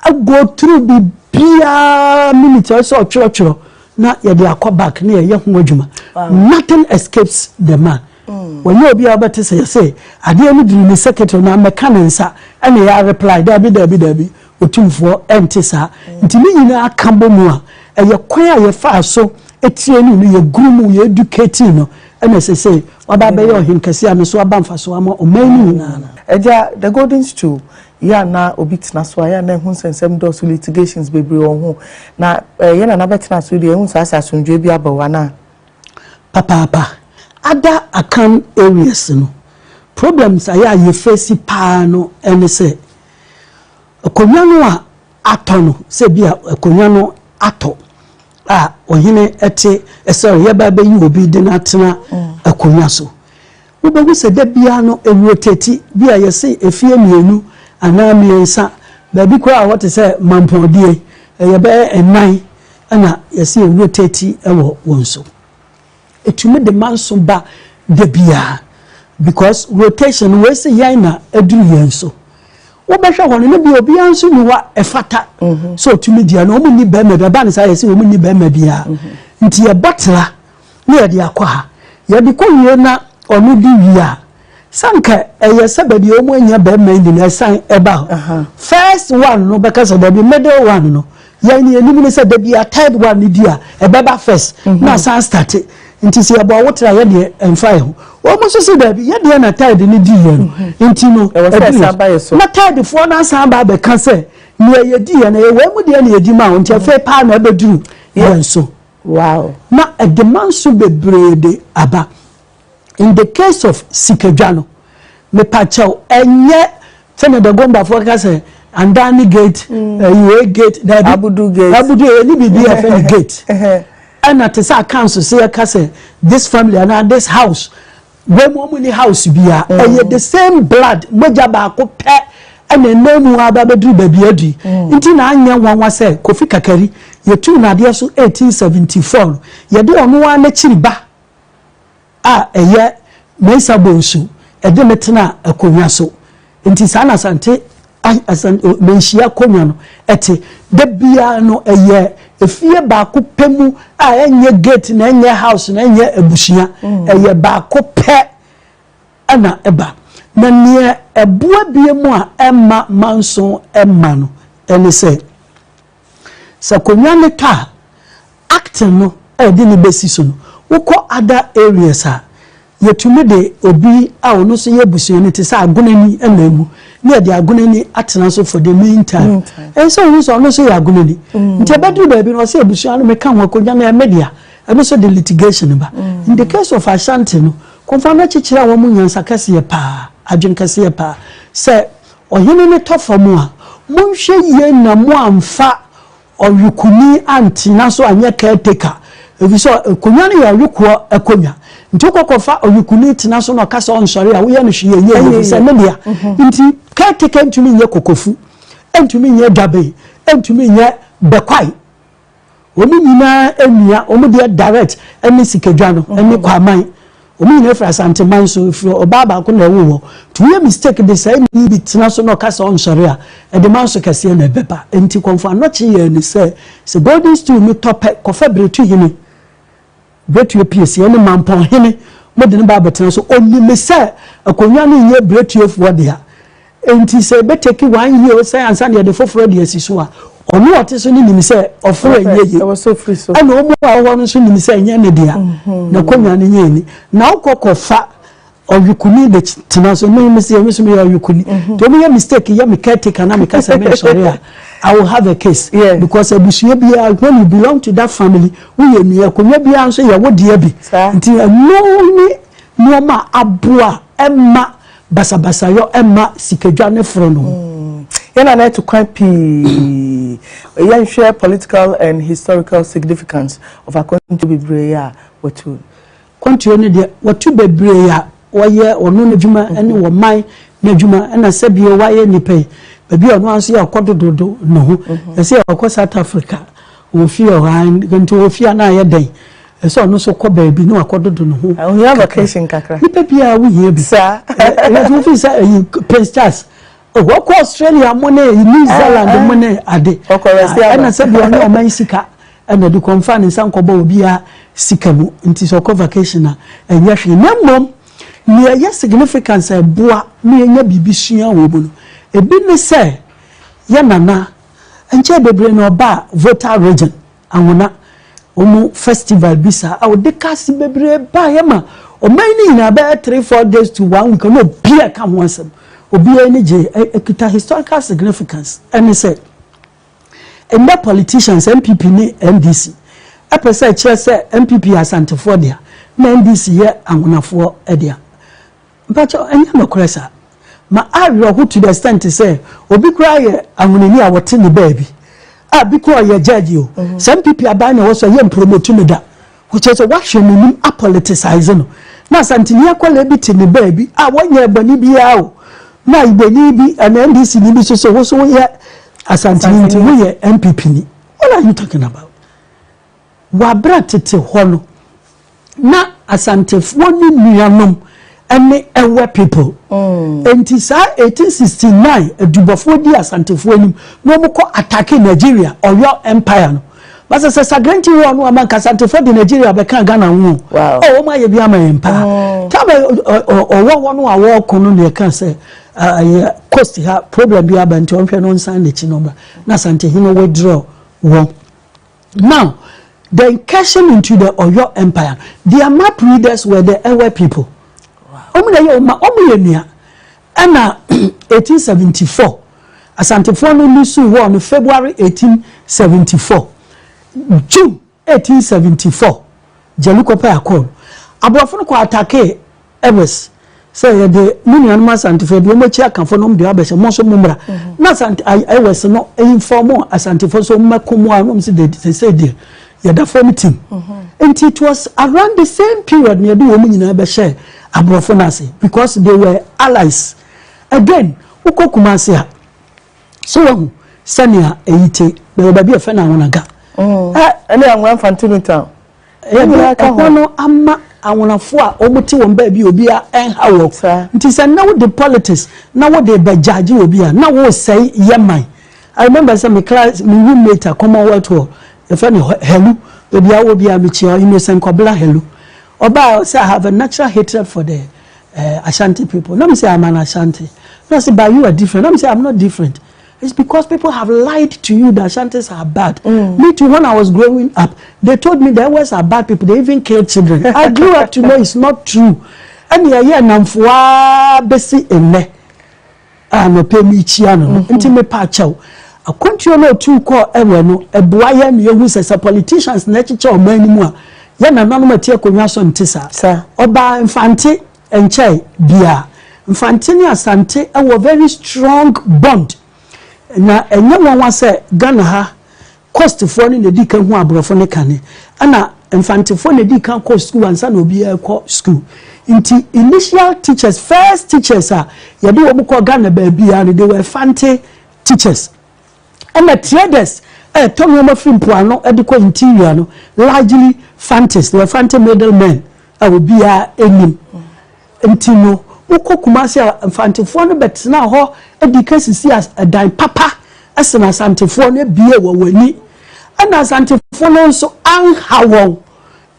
Speaker 1: ago through biribiara, minute ɔsɛ ɔtwerɛtwerɛ na yɛde akɔ back na yɛyɛ ho adwuma. Nothing escapes the man. Wɔnyɛ obi a wɔbɛte sɛ yɛsɛ adeɛ no duru ne secretary na amɛka ne nsa ɛna yɛ reply. Dabi, dabi, dabi, Otumfoɔ ɛnte saa. Nti ne nyinaa ka bɔ mu a, ɛyɛ kwan a yɛfaa so etie no no, yɛ guru mu, yɛ educate no, ɛna ɛsɛ sɛ waba abɛyɛ ɔhen kɛse a no so aba mfa so ama ɔman no nyinaa no.
Speaker 3: Ɛgya, the golden stool yɛ ana obi tena so a, yɛ ana ɛho nsɛnsɛm dɔɔso, litigations bebree wɔ ho, na ɛyɛ nana bɛtena so deɛ, ɛho saa sɛ asomdwe bi aba wɔ ana?
Speaker 1: Papaapa. Other Akan areas no, problems a yɛ a yɛfɛsi paa no ɛne sɛ akonnwa no a atɔ no, sɛ bi a akonnwa no atɔ a, ɔhene ɛte ɛsɛ yɛba bɛyi obi de no atena akonnwa so, wobɛhu sɛ da biara no ɛrotate. Bi a yɛse efie mmienu anaa mmiɛnsa, baabi koraa a wɔte sɛ Mampɔndie, ɛyɛ bɛyɛ ɛnan ɛna yɛse ɛrotate ɛwɔ wɔn so. Ɛtumi de manso ba da biara because rotation wei sɛ yɛn na aduru yɛn so. Wobɛhwɛ hɔ no, ne bi obiara nso ni hɔ a ɛfata sɛ ɔtumi deɛ no. Wɔn ni bɛrima bi ɛba ne saa, yɛsɛ wɔn ni bɛrima biara, nti yɛbɔ tra ne yɛde akɔ ha, yɛde kɔ wie na ɔno di wie a, sanka ɛyɛ sɛ baabi a wɔn anya bɛrima yi nyinaa ɛsan ɛba hɔ. First one no bɛka sɛ dabi, middle one no, yɛn ni anim ne sɛ dabi a, third one ni di a ɛbɛba first na asan start. Nti sɛ yɛbɔ awotra, yɛ deɛ ɛmfa yɛ ho. Wɔn nso sɛ dabi, yɛ deɛ na third ni di yɛ no, nti no
Speaker 3: ɛwɔ sɛ ɛsan ba yɛ so.
Speaker 1: Na third foɔ no asan ba abɛka sɛ nea yɛdi yɛ no, ɛyɛ wɔn mu deɛ na yɛdi ma wɔn, nti afei paa na ɛbɛduru yɛn so. Na ɛde manso bebree de aba. In the case of sikadwa no, mepakyɛw, ɛnyɛ sɛnea Dagombafoɔ ka sɛ Andani gate, ɛyiwe gate, dabi.
Speaker 3: Abudu gate.
Speaker 1: Abudu ɛni biribi a yɛfrɛ no gate. Ɛna te sɛ accounts sɛ yɛka sɛ this family anaa this house, wɔn mu wɔn ni house bia, ɛyɛ the same blood, mogya baako pɛ ɛna ɛnam mu aba bɛduru baabi adu. Nti na anyɛ nwanwa sɛ Kofi Kakari yɛtu n'adeɛ so 1874 no, yɛde ɔno ara n'akyiri ba a ɛyɛ Mensa Bonsu ɛde ne tena akonnwa so. Nti saa na Asante Manhyia akonnwa no ɛte. Da biara no, ɛyɛ efie baako pɛ mu a ɛnyɛ gate na ɛnyɛ house na ɛnyɛ abusua, ɛyɛ baako pɛ ɛna ɛba. Na nea ɛboa bie mu a ɛma manso ɛma no ɛne sɛ akonnwa ne tɔ a, acting no ɛde ne bɛsi so no, wokɔ other areas a, yɛtumi de obi a ɔno nso yɛ busuani te sɛ Agonani ɛna emu ne yɛde Agonani atena so for the meantime. Ɛnsɛ ɔno nso, ɔno nso yɛ Agonani, nti ɛbɛduru baabi no, ɔsɛ abusua no meka ho, akonnwa no ɛmɛ dea. Ɛno nso de litigation ba. In the case of Ashanti no, kɔnfa no akyekyere a wɔn nyansa kɛseɛ paa, adwene kɛseɛ paa, sɛ ɔhene ne tɔ fam a, monhwɛ yie na mo amfa ɔyokuni antena so anyɛ caretaker, efi sɛ akonnwa no yɛ ɔyokoɔ akonnwa. Nti wokɔkɔfa ɔyokuni tena so na ɔka sɛ ɔnsɔre a, woyɛ no hwee yɛ yie, efi sɛ ne dea. Nti caretaker ntumi nyɛ Kokofu, ntumi nyɛ Dwabe, ntumi nyɛ Bɛkwae. Wɔn nyinaa nua, wɔn deɛ direct ɛne Sikadwa no ɛne Kwaman. Wɔn nyinaa firi Asanteman so, firi ɔbaa baako na ɛwɔ hɔ. Nti woyɛ mistake de saa ni bi tena so na ɔka sɛ ɔnsɔre a, ɛde ma nso kɛseɛ na ɛbɛba. Nti Kɔmfo Anɔkye yɛ ne sɛ golden stool no tɔ pɛ, kɔfɛ Beretu hene, Beretu Piesie ne Mampɔn hene. Mode no ba abɛtena so, onim sɛ akonnwa no nyɛ beretuofoɔ dea, nti sɛ ɛbɛtake one year sɛ ansa na yɛde foforɔ de asi so a, ɔno ɔte so no nim sɛ ɔforo ɛnyɛ yie.
Speaker 3: Ɛwɔ so firi so.
Speaker 1: Ɛna ɔmo a ɛwɔ hɔ no nso nim sɛ ɛnyɛ ne dea na akonnwa no nyɛ ni na wokɔ kɔfa ɔyukuni de tena so. Mi si mi so mi yɛ ɔyukuni nti ɔmo yɛ mistake yɛ mi caretaker na mi kasa mi nsɔre a, I will have a case because abusua biara, when you belong to that family, woyɛ nua, akonnwa biara nso yɛ wo deɛ bi. Nti ɛno ne nneɛma aboa ɛma basabasayɔ ɛma sikadwa ne foro no ho.
Speaker 3: Yɛn na ɛto kwan pii, yɛnhwɛ political and historical significance of akwantuo bebree a wɔtu.
Speaker 1: Kwantuo no deɛ, wɔtu bebree a wɔyɛ ɔno n'adwuma ne wɔman n'adwuma, ɛna sɛbio wayɛ nipa yi baabi a ɔno nso yɛ ɔkɔ dododo ne ho. Ɛsɛ ɔkɔ South Africa, wɔfie hɔ, nti wɔfie a na ayɛ dɛn, ɛsɛ ɔno nso kɔ baabi na wakɔ dodo ne ho.
Speaker 3: Ohia vacation kakra.
Speaker 1: Nipa biara wohia bi. Ɛyɛ wofi sɛ ɛyi Prince Charles wɔkɔ Australia mo ne New Zealand mo ne ade.
Speaker 3: Ɔkɔ rest aba.
Speaker 1: Ɛna sɛbi ɔne ɔman sika ɛna de kɔnfa ne nsa nkɔbɔ obiara sika mu, nti sɛ ɔkɔ vacation a, ɛnyɛ hwee. Na mmom nea ɛyɛ significance a ɛboa na yɛnya biribi sua wɔ mu no, ebi ne sɛ yɛ nana nkyɛn bebree na ɔba Volta Region, Anwona wɔn festival bi saa a wɔde cars bebree baa yɛ ma ɔman no nyinaa bɛyɛ 3, 4 days to one week na obiara ka ho asɛm, obiara ani gye. Ɛkuta historical significance. Ɛne sɛ ndɛ politicians, NPP ne NDC, ɛpɛ sɛ ɛkyerɛ sɛ NPP yɛ Asantefoɔ dea na NDC yɛ Anwonafoɔ dea. Mpakyɛ, ɛnyɛ nokorɛ saa. Ma awerɛho to the extent sɛ obi koraa yɛ Anwonani a wɔte ne baabi a bi koraa ɔyɛ judge o, sɛ NPP aban na ɛwɔ so, ɛyɛ mpromote no da, wɔkyerɛ sɛ wahwɛ n'anim apoliticize no. Na Asanteni akwadaa bi te ne baabi a wɔnyɛ bɔne biara o, na Igboni bi ɛna NDC ni bi so so woso woyɛ Asanteni nti woyɛ NPP ni. What are you talking about? Wabra tete hɔ no na Asantefoɔ ne nuanom ɛne Ewe people. Nti saa 1869 adubɔfoɔ di Asantefoɔ anim na wɔn kɔ attack Nigeria, Ɔyɔ Empire no. Basa sɛ Sagrenti wɔ no ama nka Asantefoɔ de Nigeria bɛka Ghana ho. Ɔ wɔn ayɛ bi ama yɛn paa. Tábà ɔwɔ hɔ no a wɔɔko no na yɛka sɛ ɛyɛ coast ha problem bi aba, nti ɔnhwɛ no nsan n'akyi no ɔba na Asantehene withdraw wɔn. Now, the incursion into the Oyo Empire, their map readers were the Ewe people. Wɔn na yɛ wɔn wɔn yɛ nua. Ɛna 1874 Asantefoɔ no lose war no, February 1874, June 1874, Dzelukope Accord, aborɔfo no kɔ attack Ewes sɛ yɛde mu nuanom Asantefoɔ de wɔn akyi akafo no de abɛhyɛ mo nso mo mmra. Na Asante Ewes no inform Asantefoɔ so mmɛko mu a wɔn sɛ de sɛ deɛ yɛda fam team. Nti it was around the same period na yɛde wɔn nyinaa bɛhyɛ aborɔfo no ase because they were allies. Again, wokɔ Kumase a, so wahu sɛnea ɛyi te bɛyɛ baabi a yɛfɛ no Awonaga.
Speaker 3: Ɛne Anwona Mfantino town.
Speaker 1: Ɛyɛ ɛhɔ no ama Awonafoɔ a wɔn te wɔn baabi, obi a ɛnha wɔ. Nti sɛ na wode politics na wode bɛgyaagye obi a, na wɔresɛe yɛ man. I remember sɛ me class, me roommate a Commonwealth Hall, yɛfɛ no Helu, baabi a wɔ bi a mekyia, Innocent Kɔbla Helu. Ɔbaa sɛ, "I have a natural hatred for the Ashanti people." Na me say, "I'm an Ashanti." Na say, "But you are different." Na me say, "I'm not different. It's because people have lied to you that Ashantis are bad. Me too, when I was growing up, they told me the Ewes are bad people. They even killed children. I grew up to know it's not true." Ɛne ɛyɛ namfoa bɛsi nnɛ a nɔpɛ mi kyia no. Nti mepa akyɛw, akwantuo no otu kɔ ɛwɛ no ɛboa yɛn na yɛhu sɛ politicians na ɛkyekyɛ ɔman no mu a, yɛn nananom ati akonnwa so nte saa. Ɔbaa Mfante nkyɛn bia, Mfante ne Asante ɛwɔ very strong bond, na ɛnyɛ nwanwa sɛ Ghana ha coastfoɔ no na edi kan hu aborɔfo ne kane, ɛna Mfantefoɔ na edi kan kɔ school ansa na obiara kɔ school. Nti initial teachers, first teachers a yɛde wɔn kɔ Ghana baabi a no, they were Fante teachers. Ɛna traders ɛɛtɔ nneɛma firi mpoano ɛde kɔ interior no, largely Fantes. They were Fante middlemen a obiara anim. Nti no wokɔ Kumase a, Mfantefoɔ no bɛtena hɔ adi ka sisi ɛdan papa ɛsɛn Asantefoɔ no ebie wɔ wɔn ani. Ɛna Asantefoɔ no nso anha wɔn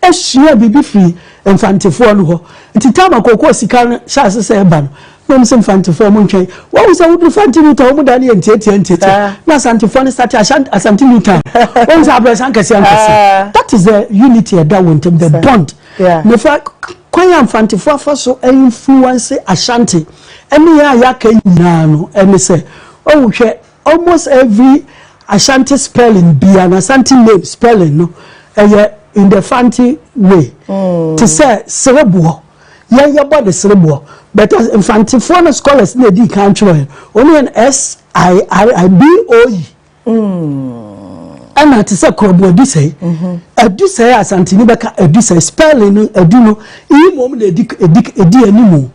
Speaker 1: esua biribi firi Mfantefoɔ no hɔ. Nti time a kookoo sika no hyɛ ase sɛ ɛba no, na wɔn sɛ Mfantefoɔ mo ntwɛn. Wɔn sɛ woduru Fante New Town, wɔn da no yɛ ntiatia ntiatia. Na Asantefoɔ no start Asante New Town. Wɔn sɛ abrɛsan kɛseɛ nkɛseɛ. That is the unity ɛda wɔn ntam, the bond. Mefa kwan a Mfantefoɔ afa so influence Ashanti ɛne yɛn a yɛaka nyinaa no, ɛne sɛ ɔwɔ hwɛ, almost every Ashanti spelling bia na Ashanti name spelling no ɛyɛ in the Fanti way. Te sɛ Sereboɔ, yɛn yɛbɔ de Sereboɔ, but Mfantefoɔ no scholars na edi kan twerɛ yɛn, wɔn yɛ S I R I B O E. Ɛna te sɛ Kurɔbo Adusɛe, Adusɛe Asantini bɛka Adusɛe, spelling no adu no iyi mom na edi edi edi anim.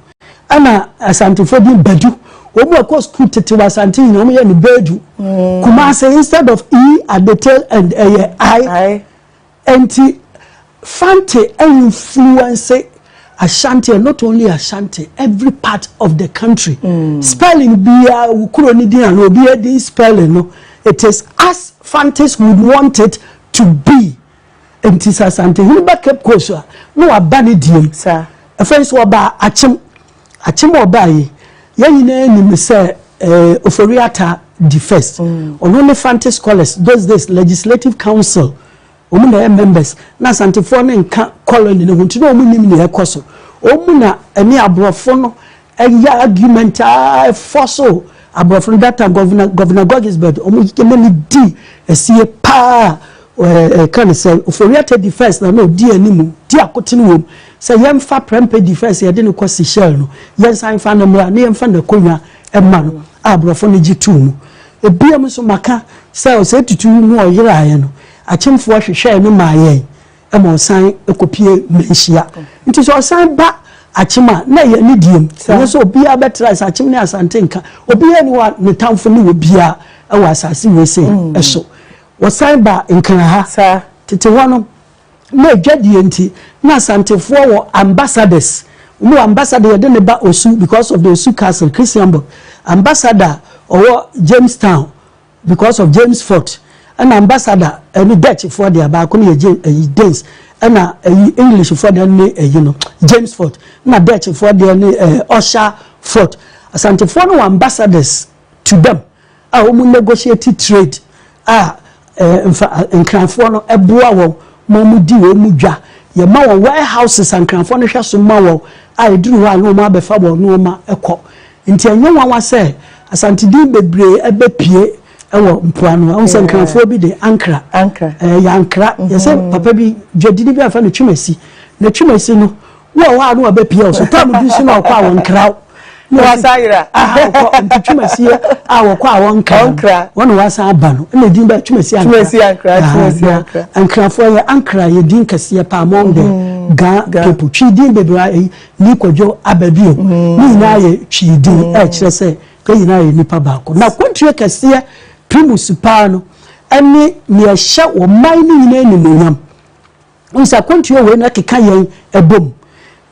Speaker 1: Ɛna Asantefoɔ bi Badu, wɔn mu ɛkɔ school tete wɔ Asante nyinaa, wɔn yɛ no Badu. Kumase, instead of E at the tail end, ɛyɛ I. Nti Fante influence Ashanti, and not only Ashanti, every part of the country. Spelling bia kuro ni din ano obi din spelling no, it is as Fantes would want it to be. Nti sɛ Asantehene ba Cape Coast a, na waba ne diem. Ɛfɛn nso ɔba Akyem. Akyem ɔba yi, yɛn nyinaa nim sɛ Ofori Ata the first, ɔno ne Fante scholars those days, Legislative Council, wɔn na yɛ members. Na Asantefoɔ ne nka colony ne ho, nti na wɔn nim nea ɛkɔ so. Wɔn na ɛne aborɔfo no ɛyɛ argument a ɛfɔ so aborɔfo no. That time Governor Guggisberg, wɔn ne ne di ɛsie paa. Ɛka ne sɛ Ofori Ata the first na odi anim di akotene wɔm sɛ yɛmfa Prempeh the first, yɛde no kɔ Seychelles no, yɛnsan fa no mmra na yɛmfa n'akonnwa ɛma no a, aborɔfo no gye tuu mu. Ebiam nso maka sɛ ɔsɛ tutu mu ɔyeraeɛ no, Akyemfoɔ hwehwɛɛ no maa yɛn ɛma ɔsan kɔpie Manhyia. Nti sɛ ɔsan ba Akyem a, na ɛyɛ ne diem. Ɛnyɛ sɛ obiara bɛtra sɛ Akyem ne Asante nka obiara ni hɔ a ne tamfo ne wɔ biara ɛwɔ asase wei sɛ ɛso. Wɔsan ba Nkran ha, tete hɔ no na adwadie nti na Asantefoɔ wɔ ambassadors. Wɔn wɔ ambassador yɛde ne ba Osu because of the Osu Castle, Christianborg ambassador, ɔwɔ Jamestown because of James Fort, ɛna ambassador ɛne Dutch foɔ deɛ baako no yɛ James ɛyi Danes, ɛna ɛyi English foɔ deɛ ne ɛyi no James Fort, ɛna Dutch foɔ deɛ ne Ussher Fort. Asantefoɔ no wɔ ambassadors to them a wɔn negotiate trade a nfa Nkranfoɔ no ɛboa wɔn ma wɔn di wɔn mu dwa. Yɛma wɔn warehouses a Nkranfoɔ no hwɛ so ma wɔn a, ɛduru hɔ a na wɔn abɛfa wɔn nneɛma ɛkɔ. Nti ɛnyɛ nwanwa sɛ Asantedin bebree ɛbɛpie ɛwɔ mpoano. Ahun sɛ Nkranfoɔ bi de Ankra, yɛ Ankra. Yɛsɛ papa bi dwadini bi afa no Twumasi, na Twumasi no wɔ hɔ a na wabɛpie wɔ so tam bi so na ɔkɔ a wɔnkraw.
Speaker 3: Wasa yera.
Speaker 1: Ɔkɔ nti Twumasi a wɔkɔ a wɔnkra wɔn na wasan aba no, ɛna edin bɛ Twumasi Ankra.
Speaker 3: Twumasi Ankra, Twumasi Ankra.
Speaker 1: Nkrafoɔ yɛ Ankra, yɛ din kɛseɛ pa among the Ga people. Twi din bebree a ɛyi ni Kwadwo Ababio ne nyinaa yɛ twi din, ɛkyerɛ sɛ yɛn nyinaa yɛ nipa baako. Na kwantuo kɛseɛ primus paa no ɛne nea ɛhyɛ ɔman no nyinaa animuonyam. Nsa akwantuo wei no ɛkeka yɛn ɛbom,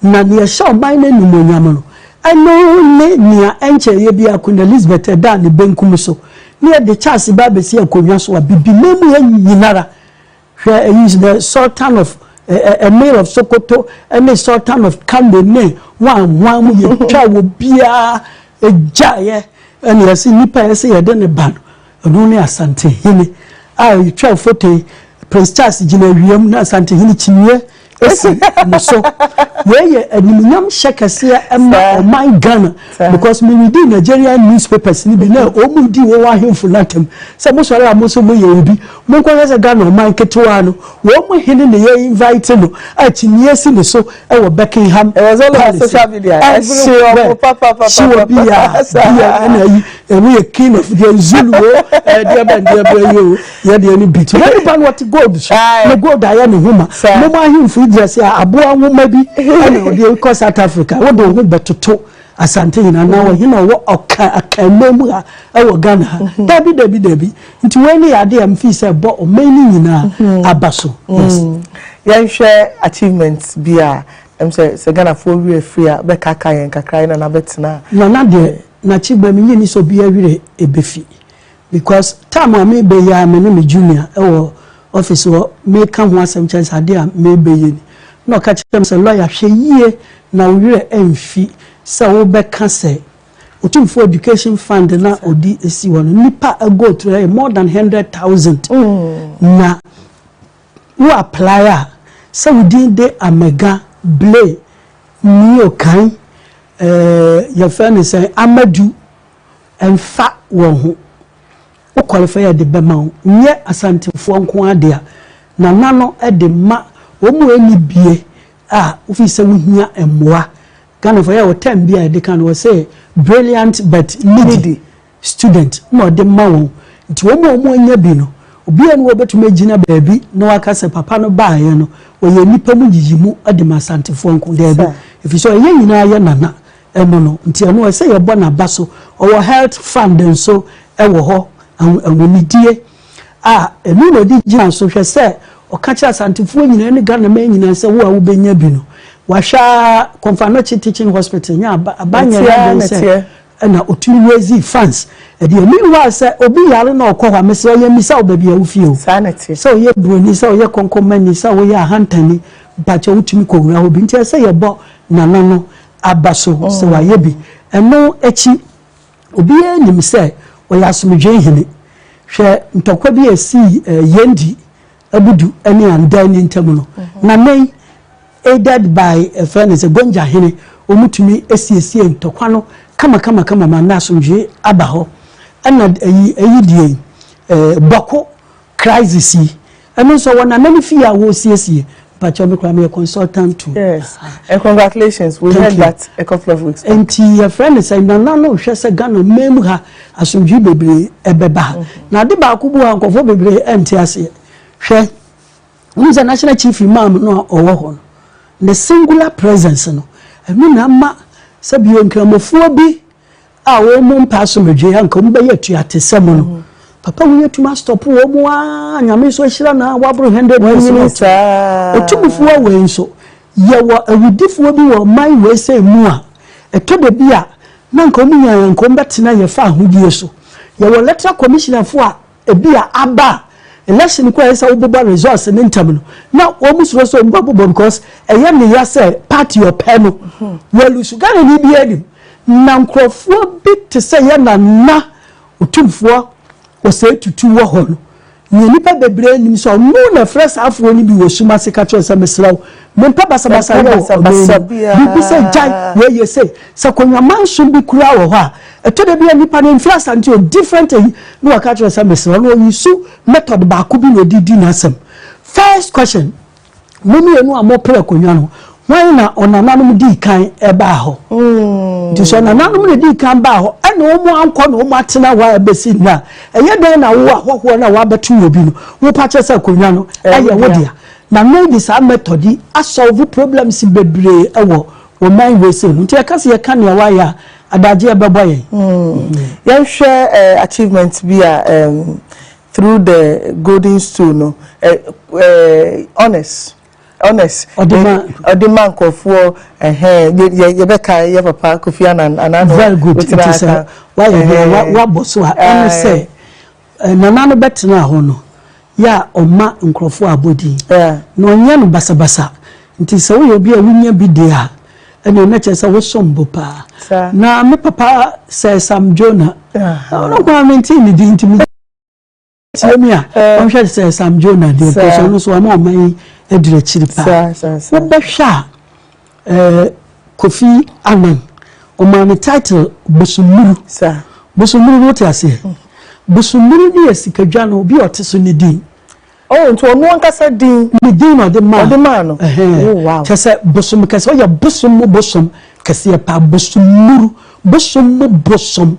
Speaker 1: na nea ɛhyɛ ɔman no animuonyam no, ɛno ne nea ɛnkyɛn yɛ bi a Queen Elizabeth ɛda ne benkum so ne yɛde Charles ba abɛsi akonnwa so a, bibi mu yɛ nyinara. Hwɛ, ɛyi the Sultan of Emir of Sokoto ɛne Sultan of Kano ne wɔn wɔn mu yɛtwa wɔ biara egyaeɛ, ɛne yɛsɛ nipa yɛsɛ yɛde ne ba no, ɛno ne Asantehene a yɛtwa photo yi. Prince Charles gyina awia na Asantehene kyiniiɛ esi ne so. Wei yɛ animuonyam hyɛ kɛseɛ ɛma ɔman Ghana, because mi read Nigerian newspapers ni bi na wɔn di wɔn ahemfo n'atam sɛ mo sɔrɔ a mo nso mo yɛ obi mo nkɔhwɛ sɛ Ghana ɔman ketewa no, wɔn mo hene ne yɛ invite no a kyiniiɛ si ne so ɛwɔ Buckingham
Speaker 3: Palace. Social media.
Speaker 1: Ɛhye wɔ bia bia, ɛna yi ɛno yɛ king of the Zulu o, ɛdeɛ bɛ deɛ bɛ yi o, yɛ deɛ no bi ti wɔn nipa no wɔte gold so ne gold ayɛ ne ho ma. Mo mo ahemfo yi gyina sɛ aboa nwoma bi ɛna ɔde kɔ South Africa, wɔde wɔn ho bɛtoto Asante nyinaa na wɔn hene ɔwɔ ɔka akanman mu ha ɛwɔ Ghana ha. Dabi dabi dabi, nti wɔn ni yɛ adeɛ a mfi sɛ bɔ ɔman ni nyinaa aba so, yes.
Speaker 3: Yɛnhwɛ achievements bi a sɛ Ghanafoɔ werɛ firi a, bɛkaka yɛn kakra yi na nabɛtena.
Speaker 1: Nana deɛ, n'achievement mi yi ni sɛ obi awerɛ ebefi, because time a mi bɛ yɛ a, me ne me junior ɛwɔ office hɔ, meka ho asɛm kyerɛ sɛ adeɛ a mebɛyɛ ni. Na ɔka kyerɛ me sɛ, "Lawyer, hwɛ yie na wo werɛ amfi sɛ wobɛka sɛ Otumfoɔ Education Fund na ɔde esi hɔ no, nipa go through ɛyɛ more than 100,000, na wo apply a, sɛ wo din de Amega Blay Nio kan yɛfrɛ no sɛ Amadu, ɛmfa wɔn ho, wo qualify yɛ de bɛma wo. Nyɛ Asantefoɔ nko ade a nana no de ma wɔn mu ani bie a wofi sɛ wohia mmoa. Ghanafoɔ yɛ wɔ term bi a yɛde ka no, wɔ sɛ brilliant but needy student na ɔde ma wɔn. Nti wɔn a wɔn anya bi no, obiara no wɔbɛtumi agyina baabi na waka sɛ papa no baayɛ no, wɔyɛ nipa mu yiyi mu de ma Asantefoɔ nko. Daabi, ɛfiri sɛ ɔyɛ nyinaa yɛ nana ɛno no. Nti ɛno ɛsɛ yɛbɔ n'aba so. Ɔwɔ health fund nso ɛwɔ hɔ, ahonidie a ɛno na ɔde gyina so hwɛ sɛ ɔka kyerɛ Asantefoɔ nyinaa ne Ghana man nyinaa sɛ wo a wobɛnya bi no, wahwɛ a Komfo Anokye Teaching Hospital nyɛ aba aba nyɛ n'adwene sɛ ɛna otumi raise funds ɛdeɛ. Meanwhile, sɛ obi yare na ɔkɔ hɔ a, mesrɛ, ɔyɛ misa wo baabi a wofie o, sɛ ɔyɛ buroni, sɛ ɔyɛ kɔnkɔnmani, sɛ ɔyɛ ahantani, mpakyɛ wotumi kɔwura hɔ bi. Nti ɛsɛ yɛbɔ nana no aba so sɛ wayɛ bi. Ɛno akyi, obiara nim sɛ ɔyɛ asomdwe hene. Hwɛ ntɔkwa bi a esi Yendi Abudu ne Andan ne ntam no, nana yi, aided by ɛfɛ ne sɛ Gonja hene, wɔn tumi esiesie ntɔkwa no kama ma na asomdwe aba hɔ. Ɛna ɛyi die Bawku crisis yi, ɛno nso wɔ nana ne fie a wɔresiesie. Mpakyɛw, mi kura mi yɛ consultant too.
Speaker 3: Yes, and congratulations, we
Speaker 1: Thank
Speaker 3: heard
Speaker 1: you.
Speaker 3: that a couple of weeks back.
Speaker 1: Nti yɛfrɛ no sɛ nana no hwɛ sɛ Ghana mmaa ha asomdwe bebree ɛbɛba ha. Na ade baako bu ha, nkɔfoɔ bebree ɛnte aseɛ. Hwɛ, wɔn sɛ National Chief Imam no a ɔwɔ hɔ no, ne singular presence no, ɛno na ama sɛbi nkramofoɔ bi a wɔn mu mpa asomdwe a nka wɔn bɛyɛ atuatesɛm no, papa wo yɛtumi astop wɔn mu aa. Nyame nso ahyira na waboro 100 years.
Speaker 3: Wanyini saa.
Speaker 1: Otumfoɔ wei nso, yɛwɔ awudifoɔ bi wɔ ɔman wei sɛ mu a ɛtɔ da bi a na nka wɔn nyinaa nka wɔn bɛtena yɛfa ahodie so. Yɛwɔ electoral commissioner fo a ebi a aba a, election kɔ, ɛsɛ wobobɔ results ne ntam no, na wɔn soro sɛ wɔn bɛbobɔ because ɛyɛ ne ya sɛ party ɔpɛ no wɔlose. Ghana ni bi anim na nkurɔfoɔ bi te sɛ yɛ nana Otumfoɔ Wɔsɛ Tutu wɔ hɔ no, nea nipa bebree nim sɛ ɔno na ɛfrɛ saa afoɔ no bi wɔ sum ase ka kyerɛ sɛ, "Mesrɛ wo, mempɛ basabasa yɛ wɔ ɔman mu." Biribi sɛ gyae wɔyɛ sɛ konwaman so bi kura wɔ hɔ a, ɛtɔ da bi a nipa no mfiri Asante o, different ayi na wɔka kyerɛ sɛ, "Mesrɛ wo," na ɔyi so method baako bi na ɔde di n'asɛm. First question, mo mmienu a mopere akonnwa no, wɔn na ɔnananom dii kan ɛbaa hɔ? Nti sɛ ɔnananom na dii kan baa hɔ, ɛna wɔn ankɔ na wɔn atena hɔ a ɛbɛsi nna, ɛyɛ dɛn na wo ahɔhoɔ no a wabɛto wɔ bi no, wopa kyerɛ sɛ akonnwa no ɛyɛ wo dea? Na no de saa method yi asolve problems bebree ɛwɔ wɔn man wei sɛ mu. Nti yɛka sɛ yɛka nea wayɛ a, adagye ɛbɛbɔ yɛn.
Speaker 3: Yɛnhwɛ achievement bi a through the golden stool no, honest
Speaker 1: Ɔde ma-
Speaker 3: ɔde ma nkurɔfoɔ. Ɛhɛn, yɛ yɛbɛka yɛ papa Kofi Annan anan.
Speaker 1: Very good. Nti sɛ wayɛ deɛ wabɔ so a, ɛne sɛ nana no bɛtena hɔ no yɛ a, ɔma nkurɔfoɔ abɔdin na ɔnyɛ no basabasa. Nti sɛ woyɛ obi a wonya bi deɛ a, ɛne ɔno kyerɛ sɛ wosom bo paa. Na me papa sɛ Sam Jonah, ɔno koraa mente ne din, nti me tie mi a, ɔnhwɛ sɛ Sam Jonah deɛ, because ɔno nso ɔma ɔman yi aduru akyiri paa. Wobɛhwɛ a, Kofi Annan ɔmaa ne title Bosommuru. Bosommuru no, wote aseɛ? Bosommuru no yɛ sikadwa no obi a ɔte so ne din.
Speaker 3: Oh, nti ɔno ankasa din?
Speaker 1: Ne din na ɔde maa.
Speaker 3: Ɔde maa no.
Speaker 1: Ɛhɛn.
Speaker 3: Oh, wow.
Speaker 1: Kyɛ sɛ bosom kɛseɛ, ɔyɛ bosom mu bosom kɛseɛ paa. Bosommuru, bosom mu bosom.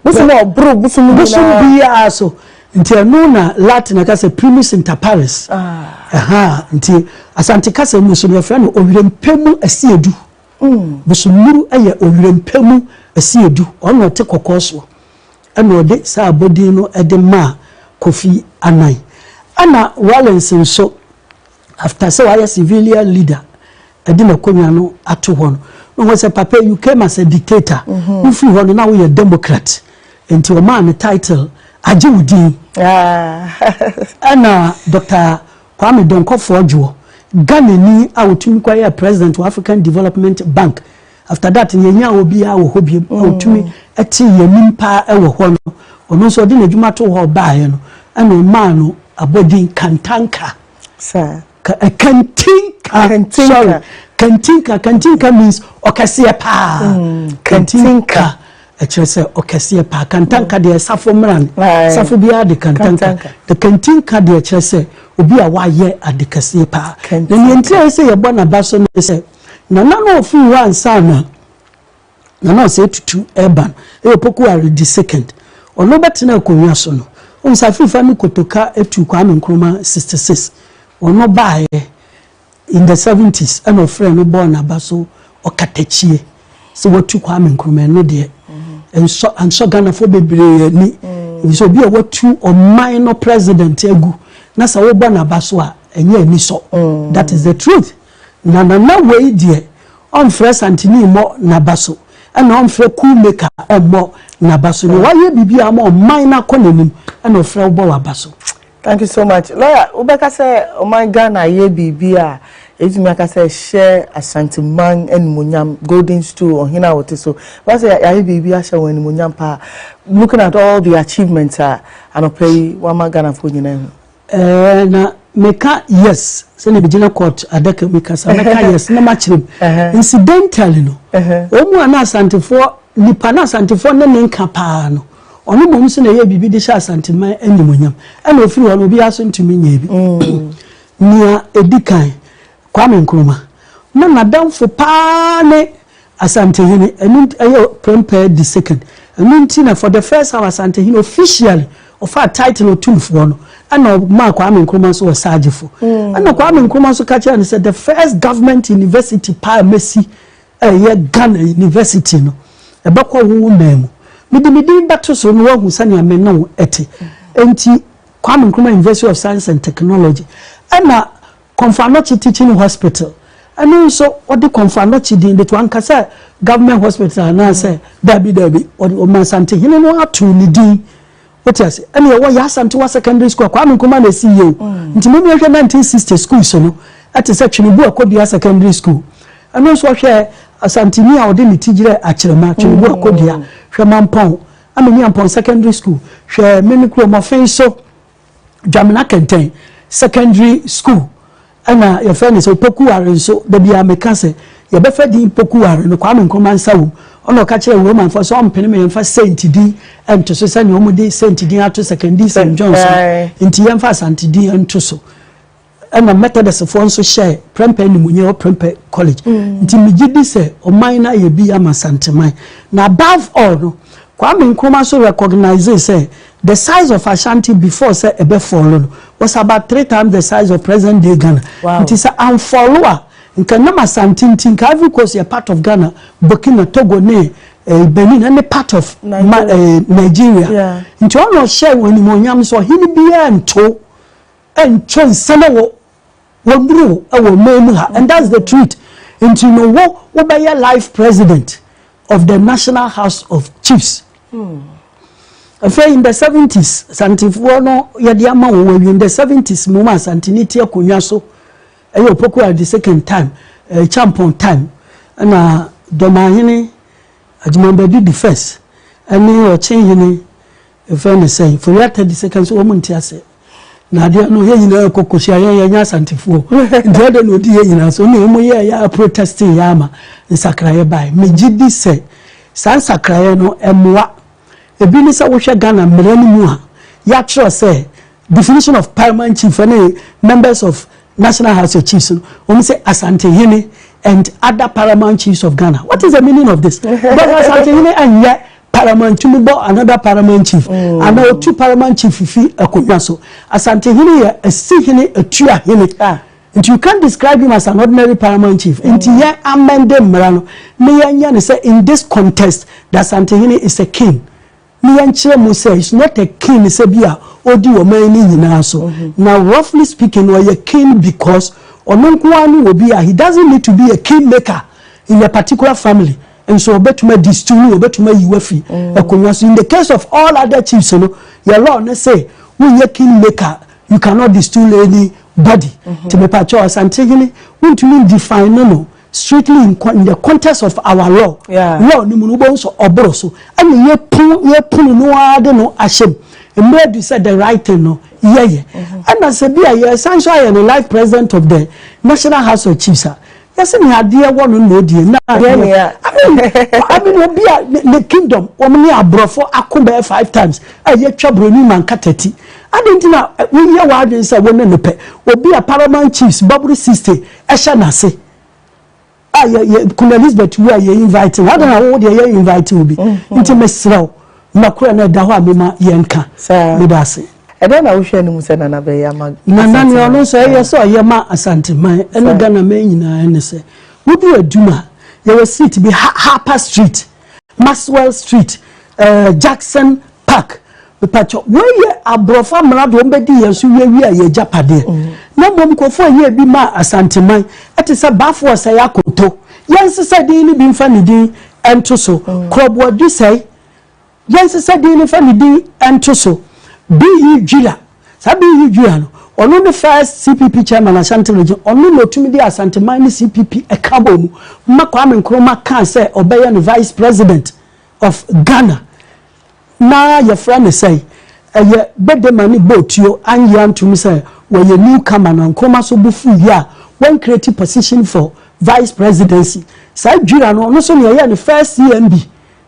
Speaker 3: Bosom a ɔboro bosom
Speaker 1: bosom
Speaker 3: nyinaa.
Speaker 1: Biara so. Nti ɛno na Latin aka sɛ primus inter pares. Ɛha nti Asante kasa mu so no, yɛfrɛ no owirempɛ mu asiedu. Bosommuru yɛ owirempɛ mu asiedu. Ɔno na ɔte kɔkɔɔ soɔ, ɛna ɔde saa abɔdin no de maa Kofi Annan. Ɛna Rawlings nso, after sɛ wayɛ civilian leader, ɛde n'akonnwa no ato hɔ no, na wɔn sɛ, "Papa, you came as a dictator, wofiri hɔ no na woyɛ democrat." Nti ɔmaa ne title agye wo din. Ɛna Dr Kwame Donkor Fordjour Ghanani a ɔtumi kɔyɛɛ president wɔ African Development Bank. After that no, yɛnyaa obiara wɔ hɔ biom a ɔtumi tee yɛn anim paa wɔ hɔ no. Ɔno nso ɔde n'adwuma too hɔ ɔbaeɛ no, ɛna ɔmaa no abɔdin Kantanka.
Speaker 3: Saa.
Speaker 1: Ka, eh, Kantinka.
Speaker 3: Kantinka.
Speaker 1: Sorry. Kantinka. Kantinka means ɔkɛseɛ paa.
Speaker 3: Kantinka.
Speaker 1: Ɛkyerɛ sɛ ɔkɛseɛ paa. Kantanka deɛ safo mmra no.
Speaker 3: Aye.
Speaker 1: Safo biara de kantanka.
Speaker 3: Kantanka.
Speaker 1: The kantinka deɛ kyerɛ sɛ obi a wayɛ ade kɛseɛ paa. Na
Speaker 3: Kantinka.
Speaker 1: nea nti a ɛsɛ yɛbɔ n'aba so ne sɛ, nana no ɔfiri hɔ ansa na Nana Osei Tutu reba no, ɛyɛ Opoku Ware the second. Ɔno bɛtena akonnwa so no, wohu sɛ Afrifa ne Kotoka tuu Kwame Nkrumah 66. Ɔno baeɛ in the 70s ɛna ɔfrɛɛ no bɔɔ n'aba so ɔkatakyie sɛ watu Kwame Nkrumah. Ɛno deɛ ɛnsɔ ansɔ Ghanafoɔ bebree ani, efisɛ obi a watu ɔman no president agu na sɛ wobɔ n'aba so a, ɛnyɛ ani sɔ. That is the truth. Na nana wei deɛ, ɔmfrɛ Santini mmɔ n'aba so, ɛna ɔmfrɛ coup maker ɔmmɔ n'aba so. Na wayɛ biribi ama ɔman no akɔ n'anim ɛna ɔfrɛ wobɔ w'aba so.
Speaker 3: Thank you so much, lawyer. Wobɛka sɛ ɔman Ghana yɛ biribi a ɛtumi aka sɛ ɛhyɛ Asanteman animonyam, golden stool, ɔhene a wɔte so wọ́n sɛ yɛayɛ biribi ahyɛ wɔn animonyam paa, looking at all the achievements a anɔpɛ yi wama Ghanafoɔ nyinaa hu?
Speaker 1: Na meka yes, sɛnea bɛgyina court adaka mu kasa, mɛka yes na makyerɛ mu. Incidentally no, wɔn mu a na Asantefoɔ nipa na Asantefoɔ ne ne nka paa no, ɔno mmom so na ɛyɛ biribi de hyɛ Asanteman animonyam, ɛna ofiri hɔ no, obiara so ntumi nyɛ bi. Nea edi kan, Kwame Nkrumah na n'adamfo paa ne Asantehene, ɛno ɛyɛ Prempeh the Second. Ɛno nti na for the first time Asantehene officially ɔfa title Otumfoɔ no, ɛna ɔmaa Kwame Nkrumah nso wɔ Sagyefo. Ɛna Kwame Nkrumah nso ka kyerɛ no sɛ the first government university paa mesi, ɛyɛ Ghana University no, ɛbɛkɔ wo man mu, mede me din bɛto so no, wahu sɛnea me ne wo ɛte. Nti Kwame Nkrumah University of Science and Technology, ɛna Komfo Anokye Teaching Hospital, ɛno nso ɔde Komfo Anokye din de to, ankasa government hospital anaasɛ dabi dabi, ɔde ɔma Asantehene no ato ne din, wote ase? Ɛna ɛwɔ yɛ Asantewa Secondary School, Kwame Nkrumah na esi yie o. Nti mo mi hwɛ 1960 schools no, ɛte sɛ Twenebu Akɔdua Secondary School, ɛno nso ɔhwɛ Asanteni a ɔde ne ti gyerɛ akyerɛma Twenebu Akɔdua. Hwɛ Mampɔn Amani Ampɔn Secondary School, hwɛ mene kurom ɔfen so Dwamena Kɛntɛn Secondary School, ɛna yɛfrɛ no sɛ Opokuware nso. Dabi a meka sɛ yɛbɛfɛ din Pokuware no, Kwame Nkrumah nsa wom. Ɔna ɔka kyerɛ Romanfoɔ sɛ ɔmpene ma yɛmfa saint din ɛnto so sɛnea wɔde saint din ato Sekondi St John's no, nti yɛmfa Asante din ɛnto so. Ɛna Methodistfoɔ nso hyɛ Prempeh animuonyam wɔ Prempeh College. Nti megye di sɛ ɔman no ayɛ bi ama Santeman. Na above all no, Kwame Nkrumah nso recognize sɛ the size of Ashanti before sɛ ɛbɛ fall no was about three times the size of present day Ghana. Nti sɛ amfall a, nka nam Asante nti, nka Ivory Coast yɛ part of Ghana, Burkina, Togo ne Benin ɛne part of ma, Nigeria. Nti ɔna ɔhyɛ wɔn animuonyam sɛ ɔhene biara nto nto nsɛm wɔ wɔnuru wɔ ɔman mu ha, and that's the truth. Nti no, wo wobɛyɛ life president of the National House of Chiefs. Afei in the 70s, Asantefoɔ no yɛde ama wɔn awie. In the 70s mu ma Asantene ti akonnwa so, ɛyɛ Opoku the Second time, Champon time, ɛna Dɔmahene Agyemang the First ɛne Ɔkyenhene ɛfɛ ne sɛn Foriata the Second so, wɔn nte ase na adeɛ no yɛn nyinaa kɔ kɔhyia yɛn yɛn nyɛ Asantefoɔ, nti ɛde na odi yɛn nyinaa so ne wɔn yɛ yɛ protesting yɛ ama nsakraeɛ bae. Megye di sɛ saa nsakraeɛ no ɛmoa ebi ne sɛ wohwɛ Ghana mmara no mu a, yɛatwerɛ sɛ definition of paramount chief ne members of National House of Chiefs no, wɔn sɛ Asantehene and other paramount chiefs of Ghana. What is the meaning of this? Because Asantehene anyɛ paramount tumi bɔ another paramount chief ana otu paramount chief fi akonnwa so. Asantehene yɛ Asihene, Atuahene. Nti you can't describe him as an ordinary paramount chief. Nti yɛn amend mmara no ne yɛn nyɛ ne sɛ in this context the Asantehene is a king, ne yɛn kyerɛ mu sɛ it's not a king sɛ bi a odi ɔman no nyinaa so. Na roughly speaking, ɔyɛ king because ɔno nko ara ne wɔ bi a he doesn't need to be a king maker in a particular family nso ɔbɛtumi adi stool no, ɔbɛtumi ayi wafi akonnwa so. In the case of all other chiefs no, yɛ law ne sɛ wonyɛ king maker, you cannot destool any body. Nti mepakyɛw, Asantehene wontumi define no strictly in the context of our law. Law no mu no, wobɛhu sɛ ɔboro so, ɛna yɛpun yɛpunu no ara de no ahyɛ mu. Mmerɛ du sɛ the right thing no yɛyɛ, ɛna sɛ bi a yɛsan so ayɛ no life president of the National House of Chiefs a, yɛsɛ ne adeɛ wɔ no na odie na
Speaker 3: Deɛ.
Speaker 1: I mean, obi a ne kingdom wɔn ne aborɔfo ako bɛyɛ five times a yɛtwa buroni manka tɛti adi nti na woyɛ w'adwene sɛ wɔn ne no pɛ. Obi a paramount chiefs bɔboro 60 ɛhyɛ n'ase a yɛ yɛ Queen Elizabeth wu a yɛ invite no adan a wɔwɔ deɛ yɛ invite wo bi. Nti mesrɛ wo, nnakora no ɛda hɔ a mema yɛnka.
Speaker 3: Saa.
Speaker 1: Meda ase.
Speaker 3: Ɛdɛn na wohwɛ anim sɛ Nana bɛyɛ ama
Speaker 1: Nana nea ɔno nso ɛyɛ
Speaker 3: Asanteman?
Speaker 1: Sɛ ɔyɛ ma Asanteman ɛne Ghana man nyinaa ne sɛ wodu adwuma a, yɛwɔ street bi, Harper Street, Maxwell Street, Jackson Park. Mepatwɔ, wɔyɛ aborɔfo amena de wɔn bɛdi yɛn so wiewie a yɛ agyapadeɛ, na mmom nkurɔfoɔ a yɛ bi ma Asanteman ɛte sɛ Baafo Ɔsɛe Akoto, yɛnsesa din no bi mfa ne din ɛnto so. Korɔboadu sɛe, yɛnsesa din no fa ne din ɛnto so. B.E. Gwira, saa B.E. Gwira no, ɔno ne first CPP chairman Ashanti Region. Ɔno na otumi de Asanteman ne CPP ɛka bɔ mu ma Kwame Nkrumah kaa sɛ ɔbɛyɛ no vice president of Ghana. Na yɛfrɛ no sɛ ɛyɛ Gbedemah ne Bootuo anyɛ antom sɛ wɔyɛ newcomer, na Nkrumah so bo fu yi a wɔn create position for vice presidency. Saa Dwira no, ɔno nso ne ɛyɛ ne first CMB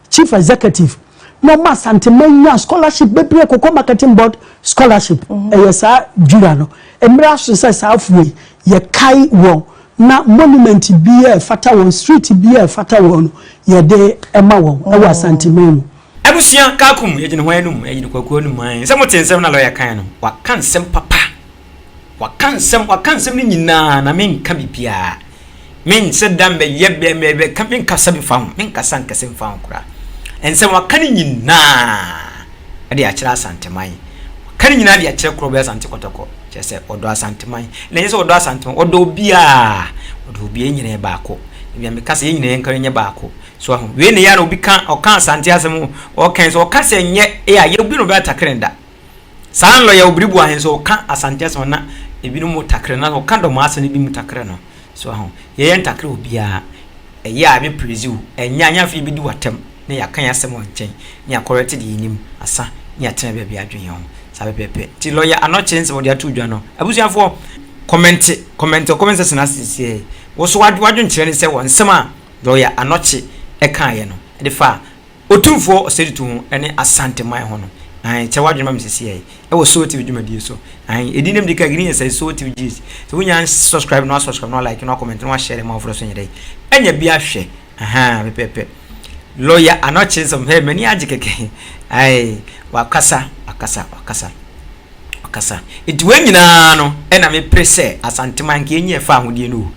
Speaker 1: chief executive na ɔma Asanteman nya scholarship bebree, Cocoa Marketing Board scholarship. Ɛyɛ saa Dwira no. Mmerɛ aso sɛ saa afuo yi yɛkae wɔn na monument bi a ɛfata wɔn, street bi a ɛfata wɔn no, yɛde ɛma wɔn ɛwɔ Asanteman mu.
Speaker 2: Abusua, Kaakum yɛgyina hɔ anum, yɛgyina Kwaku anum an sɛ mote nsɛm na lɔya kan no, waka nsɛm papa, waka nsɛm, waka nsɛm no nyinaa na menka biribiaa, menhyɛ da mbɛyɛ bɛka, menkasa bi fa ho, menkasa nkɛse mfa ho koraa. Nsɛm waka no nyinaa ɛde akyerɛ Asanteman, waka no nyinaa de akyerɛ korɔ bɛyɛ Asante Kɔtɔkɔ, kyerɛ sɛ ɔdɔ Asanteman na ɛnyɛ sɛ ɔdɔ Asanteman, ɔdɔ obiaa, ɔdɔ obiaa. Nyinaa yɛ baako. Ebia meka sɛ yɛn nyinaa yɛnka nyɛ baako so aho. Wei ne yɛ na obi ka, ɔka Asante asɛm, ɔka sɛ, ɔka sɛ nyɛ ɛyɛ a yɛ obi na ɔbɛ atakere da saa nlɔyɛ obiri bu ahen sɛ ɔka Asante asɛm na ebinom takere na ɔka dɔm asɛm ebi mu takere no so aho. Yɛyɛ ntakere obiara, ɛyɛ a ɛbɛ praise wo, ɛnyɛ anya afei ebi di watam na yɛaka yɛn asɛm wɔ nkyɛn na yɛakɔrɛte deɛ yɛnim asa na yɛatena baabi adwene yɛn ho saa pɛpɛɛpɛ. Nti lɔyɛ Anɔkye nsɛm wɔde ato dwa no, abusuafoɔ, comment, comment, comment section ase siesie wɔso wadwenkyerɛ ne sɛ wɔ nsɛm a lɔyɛ Anɔkye ɛkaeɛ no ɛde fa Otumfoɔ Ɔsɛtutu ho ɛne Asanteman ho no. Ayi kyɛ wadwene ma me siesie ɛwɔ So TV dwumadie so. Ayi edi nam di ka gini yɛ sɛ So TV gh. Sɛ wonya subscribe na subscribe na like na comment na share ma ɔfrɛ so nyɛ dɛ ɛnya bi ahwɛ aha pɛpɛpɛ. Lɔya Anɔkye nsɛm hɛ, m'ani agye kɛkɛ. Ayi wakasa, wakasa, wakasa, wakasa. Nti wɔn nyinaa no ɛna mepere sɛ Asanteman nka enyi ɛfa ahodie no o.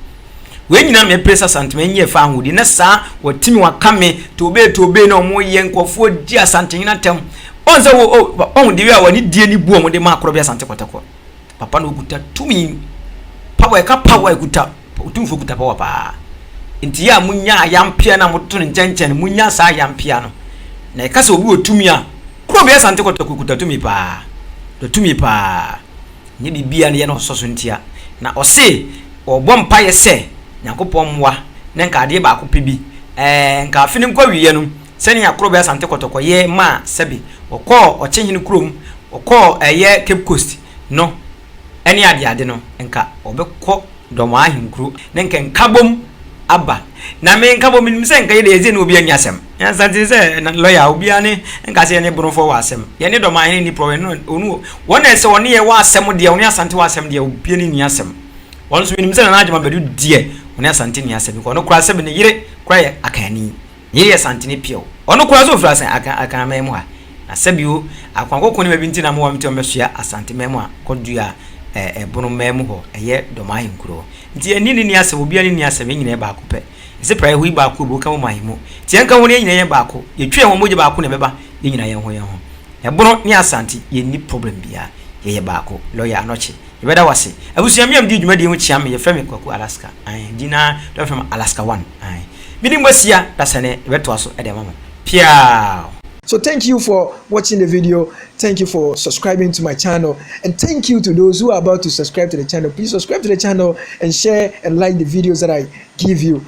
Speaker 2: Wɔn nyinaa mepere sɛ Asanteman enyi ɛfa ahodie na saa wɔtumi waka me tobe tobe na wɔn yɛ nkɔfoɔ di Asantehene atɛm. Ɔn sɛ wo ɔn de wi a wɔne die ne bu wɔn de ma akorɔ bi. Asante Kɔtɔkɔ papa na okuta tumi, power, ɛka power, ekuta otumfo, kuta power paa. Nti yɛ a munya ayampea na moto ne nkyɛnkyɛn, munya saa ayampea no na ɛka sɛ obi wɔ tumi a kuro bi. Asante Kɔtɔkɔ kuta tumi paa, kuta tumi paa. Nye biribiara no yɛ no ɔsɔ so ntia na ɔse ɔbɔ mpaeɛ sɛ Nyankopɔn mmoa na nka adeɛ baako pɛ bi nka afe no nkɔ awieɛ no, sɛnea koro bɛyɛ Asante Kɔtɔkɔ yɛ maa sɛbi ɔkɔɔ Ɔkyehene kurom, ɔkɔɔ ɛyɛ Cape Coast no ɛne adeade no, nka ɔbɛkɔ Dɔm ahenkuro ne nka nkabom aba. Na me nkabom nim sɛ nka yɛ de yɛdze ne obi ani asɛm yɛnsante sɛ lɔya obiara ne nka sɛ yɛne Borɔfoɔ wɔ asɛm, yɛne dɔm ahene ni problem no. Ɔno wɔn na ɛsɛ ɔne yɛ wɔ asɛm deɛ, ɔne Asante wɔ asɛm deɛ, obiara ne ni asɛm. Wɔn nso menim sɛ Nana Agyema Badu deɛ, ɔne Asante ni asɛm, because ɔno koraa sɛbi ne yere koraa yɛ Akanni, ne yere yɛ Santene piɛw. Ɔno koraa sɛ ofiri asan Akan man mu ha na sɛbi o akwankɔkɔ ne ma bi nti na mo wɔn ti wɔn bɛsoa Asante man mu a kɔdua ɛbono man mu hɔ, ɛyɛ dɔm ahenkuro. Nti yɛn ni asɛm, obiara ne ni asɛm. Yɛn nyinaa yɛ baako pɛ. Ɛsɛ pra ɛhɔ yi baako ebi ka mo ahemu nti yɛn ka ho no, yɛn nyinaa yɛ baako, yɛtwa yɛn ho mogya baako na ɛbɛba yɛn nyinaa yɛn ho yɛn ho. Ɛbono ne Asante yɛn ni problem biara, yɛyɛ baako. Lɔya Anɔkye, yɛbɛda wase. Abusua, mi am di dwumadie ho kyia me, yɛfrɛ me Kwaku Alaska. Ayi di na dɔfrɛ me Alaska One. Ayi mini mo asia dasane yɛbɛtoa so ɛde ama mo piaa.
Speaker 4: So thank you for watching the video. Thank you for subscribing to my channel. And thank you to those who are about to subscribe to the channel. Please subscribe to the channel and share and like the videos that I give you.